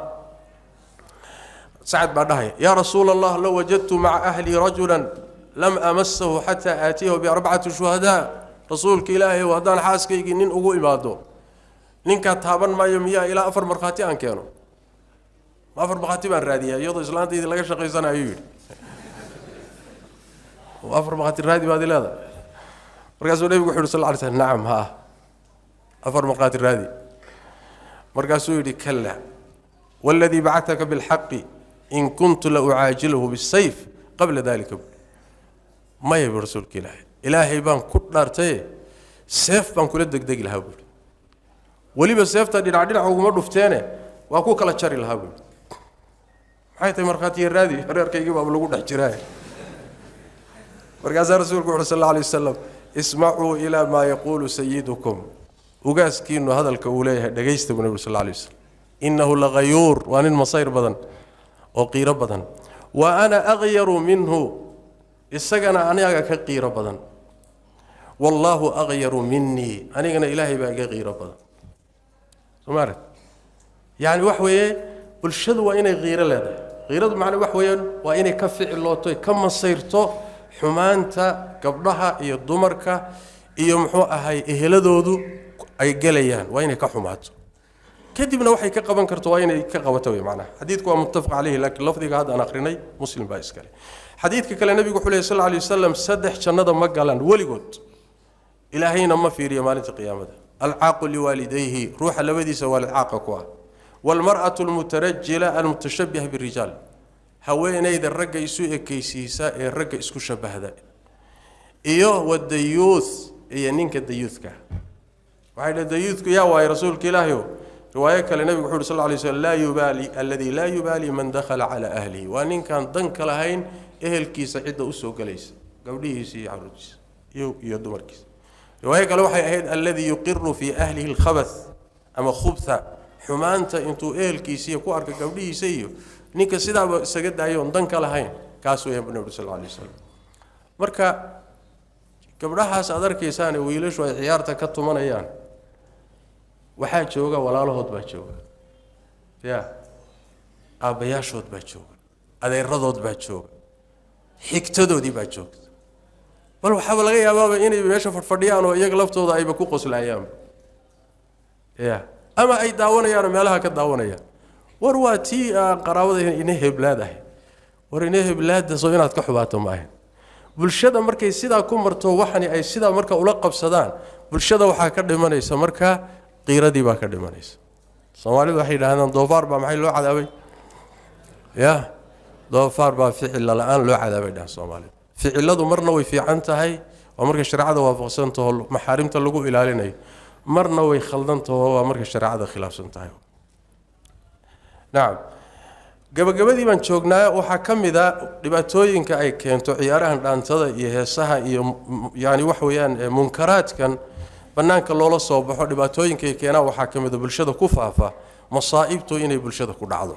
Sacad baa dhahaya yaa rasuul Allah, low wajadtu maca ahlii rajulan lam amasahu xataa aatiyahu biarbacati shuhadaa. Rasuulka ilaahay, haddaan xaaskaygii nin ugu imaado, ninkaa taaban maayo miyaa ilaa 4 markhaati aan keeno? Ma 4 markhaati baan raadiyaa iyadoo islaantaydii laga shaqaysanayo? Ayuu yidhi 4 markhaati raadi baad leedahay. Markaasuu nebigu wuxu yidhi sal lla ly slam, nacam, haa, 4 markhaati raadi. Markaasuu yidhi kalla waladii bacataka bilxaqi In kuntu la ucaajiluhu bisayf qabla dalika. Maya buu rasuulka Ilaahay, Ilaahay baan ku dhaartay seef baan kula degdegi lahaa buuri. Weliba seefta dhinac dhinac uguma dhufteene waa ku kala jari lahaa buuri. Maxay tahay markhaatiya raadi, reerkaygii baaba lagu dhex jiraa. Markaasaa rasuulku wuxuuri sal alla alay wasalam, ismacuu ilaa maa yaquulu sayidukum, ugaaskiinu hadalka uu leeyahay dhegaysta buu nabigu sal alla alay wasalam. Innahu lagayuur, waa nin masayr badan oo qiiro badan. Wa ana aghyaru minhu, isagana aniga ka qiiro badan. Wallaahu aghyaru minii, anigana Ilaahay baa iga qiiro badan. Somaarad yacni wax weeye, bulshadu waa inay qiiro leedahay. Qiiradu macnaa wax weeyaan waa inay ka ficilooto, ka masayrto xumaanta gabdhaha iyo dumarka iyo muxuu ahay eheladoodu ay gelayaan, waa inay ka xumaato, kadibna waxay ka qaban karto waa inay ka qabato wey macnaha. Xadiidku waa muttafaq caleyhi, laakiin lafdiga hadda aan akhrinay Muslim baa iskale. Xadiidka kale nabigu wuxuu lehy sal lla alay wasalam, 3 jannada ma galaan weligood, Ilaahayna ma fiiriyo maalinta qiyaamada. Alcaaqu liwaalidayhi, ruuxa labadiisa waalid caaqa ku ah. Waalmar'atu almutarajila almutashabbiha birijaal, haweenayda ragga isu ekaysiisa ee ragga isku shabahda. Iyo wadayuuth, iyo ninka dayuuthka. Waxay dhah dayuuthku yaa waaye rasuulka Ilaahayow? Riwaayo kale nabigu wuxu uhi sal lla lay slam, laa yubaali alladii laa yubaali man dakhala calaa ahlihi, waa ninkaan danka lahayn ehelkiisa cidda usoo gelaysa, gabdhihiisa iyo caruurtiisa iyo dumarkiisa. Riwaayo kale waxay ahayd alladii yuqiru fii ahlihi alkhabath ama khubtha, xumaanta intuu ehelkiisiiyo ku arka gabdhihiisa iyo ninka sidaaba isaga daayo oon danka lahayn, kaas weeyaan bu nabi sal alla alay wasalam. Marka gabdhahaas aad arkaysaane wiilashu ay ciyaarta ka tumanayaan, waxaa jooga walaalahood baa jooga, ya aabbayaashood baa jooga, adeeradood baa jooga, xigtadoodii baa joogta. Bal waxaaba laga yaabaaba inay meesha fadhfadhiyaan oo iyaga laftooda ayba ku qoslayaanba, ya ama ay daawanayaanoo meelaha ka daawanayaan. War waa tii aan qaraabada ina heblaadahay, war ina heblaada soo inaad ka xubaato maahan. Bulshada markay sidaa ku marto, waxani ay sidaa marka ula qabsadaan, bulshada waxaa ka dhimanaysa marka qiiradii baa ka dhimanaysa. Soomaalidu waxay yidhahdaan doofaar baa maxay loo cadaabay? Ya doofaar baa ficilla la-aan loo cadaabay dhahan Soomaalida. Ficiladu marna way fiican tahay, waa marka shareecada waafaqsan taho maxaarimta lagu ilaalinayo, marna way khaldan taho, waa marka shareecada khilaafsan tahay. Nacam, gabagabadii baan joognaa. Waxaa ka mid a dhibaatooyinka ay keento ciyaarahan dhaantada iyo heesaha iyo yani wax weeyaan munkaraadkan bannaanka loola soo baxo, dhibaatooyinkaay keenaan waxaa ka mid a bulshada ku faafa masaa'ibtu inay bulshada ku dhacdo,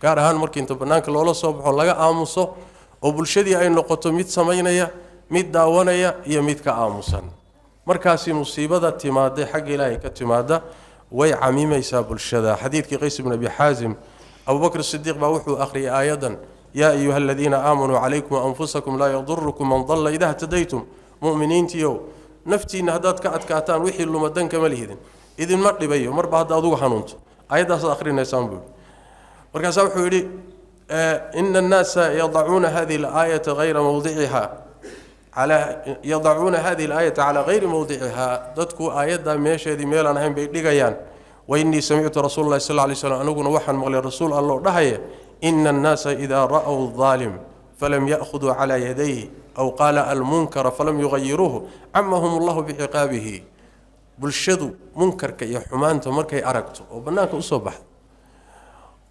gaar ahaan markii inta bannaanka loola soo baxo laga aamuso oo bulshadii ay noqoto mid samaynaya, mid daawanaya iyo mid ka aamusan. Markaasi musiibada timaada xagga Ilaahay ka timaada way camiimaysaa bulshada. Xadiidkii Qays ibn Abi Xaasim, Abubakr Sidiiq baa wuxuu akhriyay aayadan, yaa ayuha aladiina aamanuu calaykum anfusakum laa yadurukum man dalla idaa htadaytum. Mu'miniintiyow, naftiinna haddaad ka adkaataan wixii luma dan kama lihidin, idinma dhibayo marba hadda adugu hanuunto, aayaddaasaad akhrinaysaan buu yidhi. Markaasaa wuxuu yidhi, ina annaasa yadacuuna hadihi alaayata hayra mawdiciha, yadacuuna hadihi alaayata calaa hayri mawdicihaa, dadku aayaddaa meesheedii meelaan ahayn bay dhigayaan. Wainii samictu rasuula llahi sal lay slam, aniguna waxaan maqlay rasuul alloo dhahaya, ina annaasa idaa ra'w aalim falam ya'khuduu calaa yadayhi aw qaala almunkara falam yugayiruuhu camahum allahu biciqaabihi. Bulshadu munkarka iyo xumaanta markay aragto oo bannaanka usoo baxdo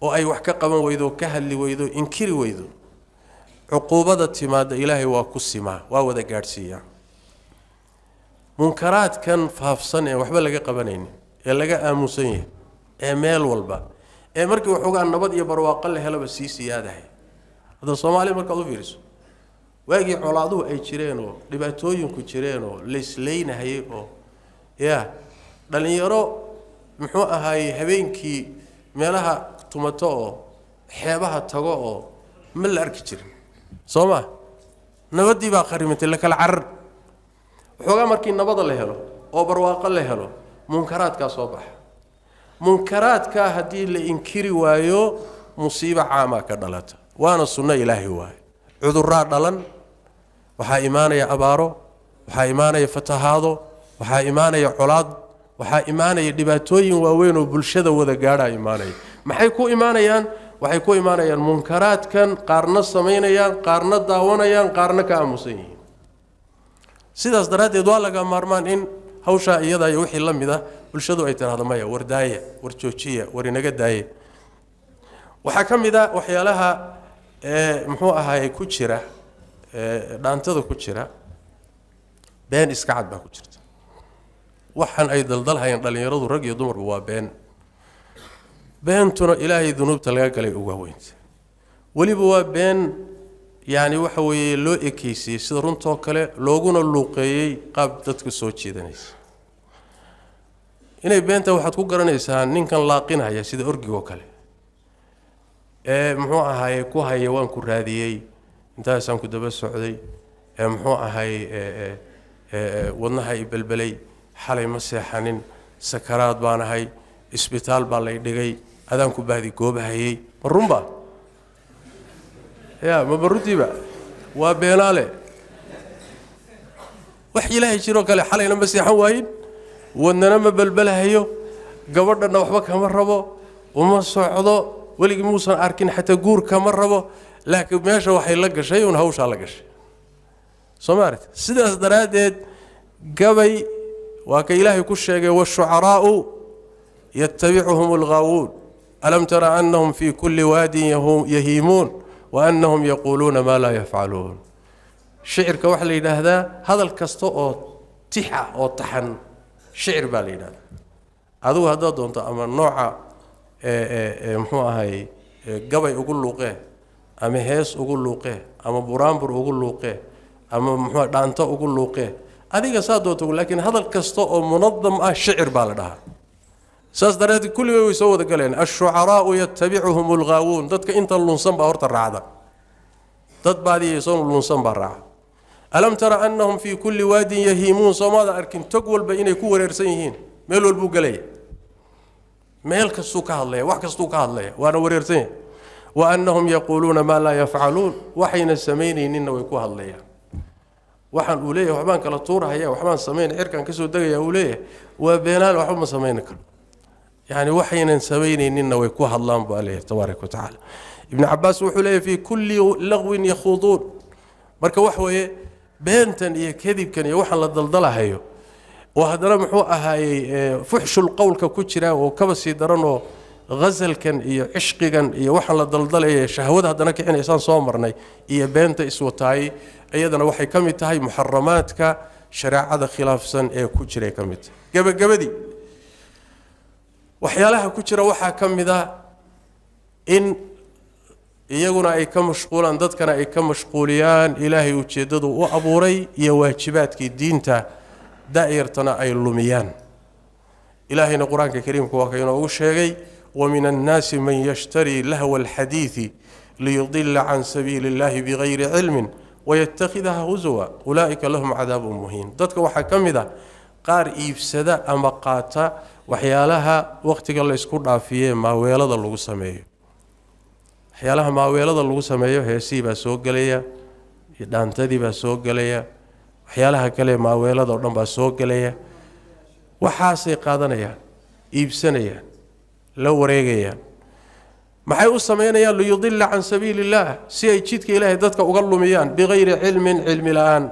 oo ay wax ka qaban weydo, ka hadli weydo, inkiri weydo, cuquubada timaada Ilaahay waa ku simaa, waa wada gaadhsiiyaa. Munkaraadkan faafsan ee waxba laga qabanaynin ee laga aamusan yahay ee meel walba ee markii waxoogaa nabad iyo barwaaqo la helaba sii siyaadahay. Hadda Soomaaliya markaad u fiiriso, waagii colaaduhu ay jireen oo dhibaatooyinku jireen oo laysleynahayay oo ya dhallinyaro muxuu ahaayey habeenkii meelaha tumato oo xeebaha tago oo ma la arki jirin, soo ma? Nabaddii baa qarimatay, la kala carar. Waxoogaa markii nabada la helo oo barwaaqo la helo, munkaraadkaa soo baxa. Munkaraadkaa haddii la inkiri waayo, musiibo caamaa ka dhalata, waana sunno Ilaahay waaye. Cuduraa dhalan, waxaa imaanaya abaaro, waxaa imaanaya fatahaado, waxaa imaanaya colaad, waxaa imaanaya dhibaatooyin waaweyn oo bulshada wada gaadhaa imaanaya. Maxay ku imaanayaan? Waxay ku imaanayaan munkaraadkan, qaarna samaynayaan, qaarna daawanayaan, qaarna ka aamusan yihiin. Sidaas daraaddeed waa laga maarmaan in hawshaa iyada iyo wixii la mid ah bulshadu ay tidhaahdo maya, war daaya, war joojiya, war inaga daaye. Waxaa ka mid a waxyaalaha muxuu ahaay ku jira dhaantada ku jira, been iska cad baa ku jirta. Waxaan ay daldalhayaan dhallinyaradu rag iyo dumarba waa been. Beentuna ilaahay dunuubta laga galay uga weynta. Weliba waa been yacni waxa weeye loo ekeysiyey sida runtoo kale, looguna luuqeeyey qaab dadka soo jeedanaysa. Inay beenta waxaad ku garanaysaa ninkan laaqinaya sida orgigoo kale ee muxuu ahaaye ku haya waan ku raadiyey, intaasaan ku daba socday, ee muxuu ahaye wadnaha i belbelay, xalay ma seexanin, sakaraad baan ahay, isbitaal baa lay dhigay, adaan ku baadi goobahayey. Ma runba ya ma baruntiiba waa beenaale. Wax ilaahay jiroo kale xalayna ma seexan waayin, wadnana ma belbelahayo, gabadhana waxba kama rabo, uma socdo, weligii muusan arkin, xataa guur kama rabo, laakiin meesha waxay la gashay uun hawshaa la gashay. Soo ma aragti? Sidaas daraaddeed gabay waa ka ilaahay ku sheegay washucaraa'u yattabicuhum alghaawuun alam tara annahum fii kulli waadin yahiimuun wa annahum yaquuluuna maa laa yafcaluun. Shicirka waxaa la yidhaahdaa hadal kasta oo tix ah oo taxan shicir baa la yidhahdaa. Adigu haddaad doonto ama nooca muxuu ahay gabay ugu luuqee, ama hees ugu luuqee, ama buraanbur ugu luuqee, ama muxuu dhaanto ugu luuqee, adiga saa doonto, laakiin hadal kasta oo munadam ah shicir baa la dhahaa. Saas daraaddeed kulligay way soo wada galeen. Ashucaraa'u yattabicuhum alghaawuun, dadka inta lunsan baa horta raacda, dad baadiyaysoon lunsan baa raaca. Alam tara annahum fii kulli waadin yahiimuun, soomaada arkin tog walba inay ku wareersan yihiin, meel walbuu gelaya, meel kastuu ka hadlaya, wax kastuu ka hadlaya, waana wareersan yahay. Wa annahum yaquuluuna maa laa yafcaluun, waxayna samaynayninna way ku hadlayaan. Waxaan uu leeyahay waxbaan kala tuurahaya, waxbaan samayn, cirkaan kasoo degaya uu leeyahay, waa beenaal, waxba ma samayn karo. Yacni waxaynan samaynayninna way ku hadlaan baa leeyahay tabaaraka wa tacaala. Ibnu Cabbaas wuxuu leeyahay fii kulli lagwin yakhuuduun. Marka wax weeye beentan iyo kadibkan iyo waxaan la daldalahayo oo haddana muxuu ahaayey fuxshul qowlka ku jira oo kaba sii daranoo ghasalkan iyo cishqigan iyo waxaan la daldalaya shahwada haddana kicinaysaan soo marnay iyo beenta iswataay, iyadana waxay ka mid tahay muxaramaadka shareecada khilaafsan ee ku jiray ka mid tahay. Gebagabadii waxyaalaha ku jira waxaa ka mid ah in iyaguna ay ka mashquulaan, dadkana ay ka mashquuliyaan ilaahay ujeeddadu u abuuray iyo waajibaadkii diinta, da'yartana ay lumiyaan. Ilaahayna qur-aanka kariimka waa ka inoogu sheegay wa min annaasi man yashtarii lahwa alxadiidi liyudila can sabiili illahi bigayri cilmin wayattakhidaha husuwa ulaa'ika lahum cadaabun muhiin. Dadka waxaa ka mid ah qaar iibsada ama qaata waxyaalaha wakhtiga laysku dhaafiyee maaweelada lagu sameeyo. Waxyaalaha maaweelada lagu sameeyo heesihii baa soo gelaya, dhaantadii baa soo gelaya, waxyaalaha kale maaweelada oo dhan baa soo gelaya. Waxaasay qaadanayaan, iibsanayaan, la wareegayaan. Maxay u samaynayaan? Liyudila can sabiili illaah, si ay jidka ilaahay dadka uga lumiyaan bigayri cilmin, cilmi la-aan,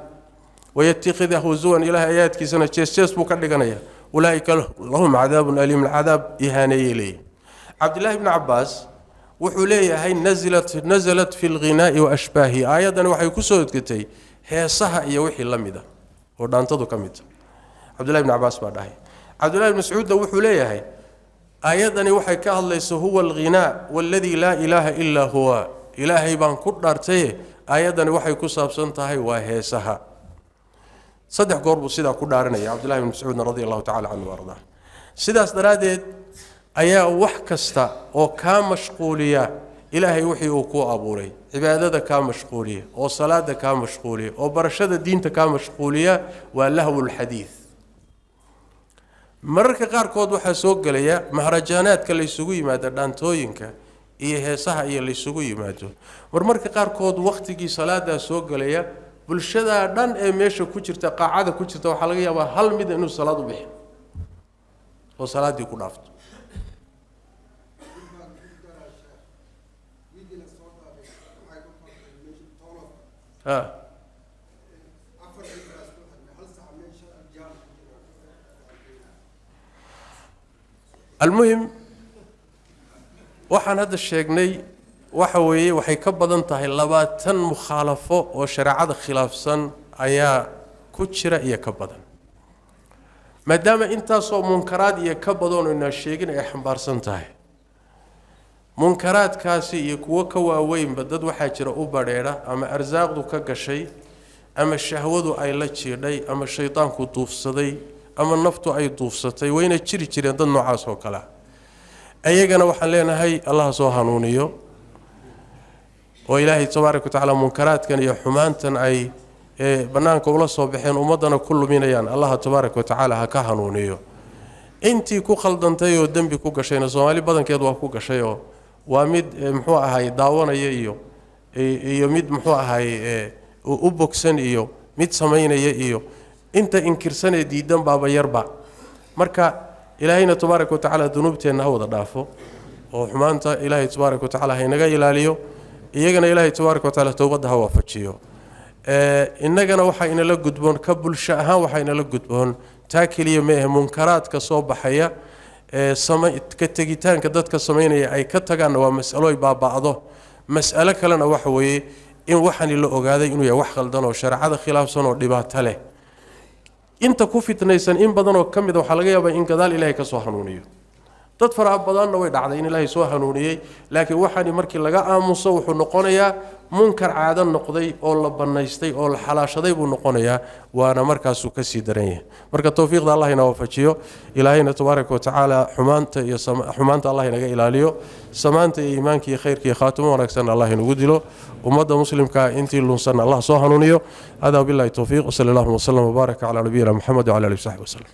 wayattakhidha husuwan, ilaahay aayaadkiisana jees-jees buu ka dhiganaya. Ulaa'ika lahum cadaabun aliim, cadaab ihaaneeyay leeyihin. Cabdillaahi bni Cabbaas wuxuu leeyahay nazalat fi lghinaa'i wa ashbaahi. Aayaddani waxay ku soo odgatay heesaha iyo wixii la mid ah oo dhaantadu ka mid tahay. Cabdullahi bni Cabbaas baa dhahay. Cabdullahi bni Mascuudna wuxuu leeyahay aayaddani waxay ka hadlaysa huwa alghinaa waaladii laa ilaaha ilaa huwa, ilaahay baan ku dhaartaye aayaddani waxay ku saabsan tahay waa heesaha. Saddex goor buu sidaa ku dhaaranaya Cabdullahi bni Mascuudna radia allahu tacala canhu wa ardaa. Sidaas daraaddeed ayaa wax kasta oo kaa mashquuliya ilaahay wixii uu ku abuuray, cibaadada kaa mashquuliya oo salaada kaa mashquuliya oo barashada diinta kaa mashquuliya, waa lahwulxadiid. Mararka qaarkood waxaa soo gelaya mahrajaanaadka laysugu yimaado, dhaantooyinka iyo heesaha iyo laysugu yimaado. Marmarka qaarkood wakhtigii salaadaa soo gelaya, bulshadaa dhan ee meesha ku jirta, qaacada ku jirta, waxaa laga yaabaa hal mid inuu salaad u bixin oo salaaddii ku dhaafto. Ha, almuhim, waxaan hadda sheegnay waxa weeye waxay ka badan tahay 20 mukhaalafo oo shareecada khilaafsan ayaa ku jira iyo ka badan. Maadaama intaasoo munkaraad iyo ka badan oo inaa sheegin ay xambaarsan tahay, munkaraadkaasi iyo kuwo ka waaweynba dad waxaa jira u badheedha, ama arsaaqdu ka gashay, ama shahwadu ay la jiidhay, ama shaydaanku duufsaday, ama naftu ay duufsatay. Wayna jiri jireen dad noocaas oo kale ah. Ayagana waxaan leenahay Allah soo hanuuniyo, oo Ilaahay tabaaraka watacaala munkaraadkan iyo xumaantan ay bannaanka ula soo baxeen ummaddana ku luminayaan, Allah tabaaraka watacaala ha ka hanuuniyo. Intii ku khaldantay oo dembi ku gashayna, Soomaali badankeed waa ku gashay, oo waa mid muxuu ahay daawanaya iyo mid muxuu ahay u bogsan iyo mid samaynaya iyo inta inkirsanee diidan baaba yarba. Marka Ilaahayna tabaaraka watacaala dunuubteenna ha wada dhaafo, oo xumaanta Ilaahay tabaaraka watacaala ha inaga ilaaliyo. Iyagana Ilaahay tabaaraka watacaala towbadda ha waafajiyo. Innagana waxaa inala gudboon ka bulsho ahaan, waxaa inala gudboon taa keliya ma ahe, munkaraadka soo baxaya ee ka tegitaanka dadka samaynaya ay ka tagaanna waa mas'alo ay baaba'do. Mas'alo kalena waxa weeye in waxani la ogaaday inuu yahay wax khaldan oo shareecada khilaafsan oo dhibaato leh. Inta ku fitnaysan in badan oo ka mid a waxaa laga yaabaa in gadaal Ilaahay ka soo hanuuniyo. Dad faraha badanna way dhacday in Ilaahay soo hanuuniyey, laakiin waxaani markii laga aamuso wuxuu noqonayaa munkar caado noqday oo la bannaystay oo la xalaashaday buu noqonayaa, waana markaasuu kasii daran yahay. Marka towfiiqda Allah ina waafajiyo, Ilaahayna tabaaraka watacaala xumaanta iyo xumaanta Allah inaga ilaaliyo, samaanta iyo iimaanka iyo khayrka iyo khaatimo wanaagsan Allah inagu dilo. Ummadda muslimka intii lunsan Allah soo hanuuniyo. Hada wabillahi towfiiq, wasala allahuma wasalam wabaaraka calaa nabiyina Muxamed wacala alihi wasaxbi wasalam.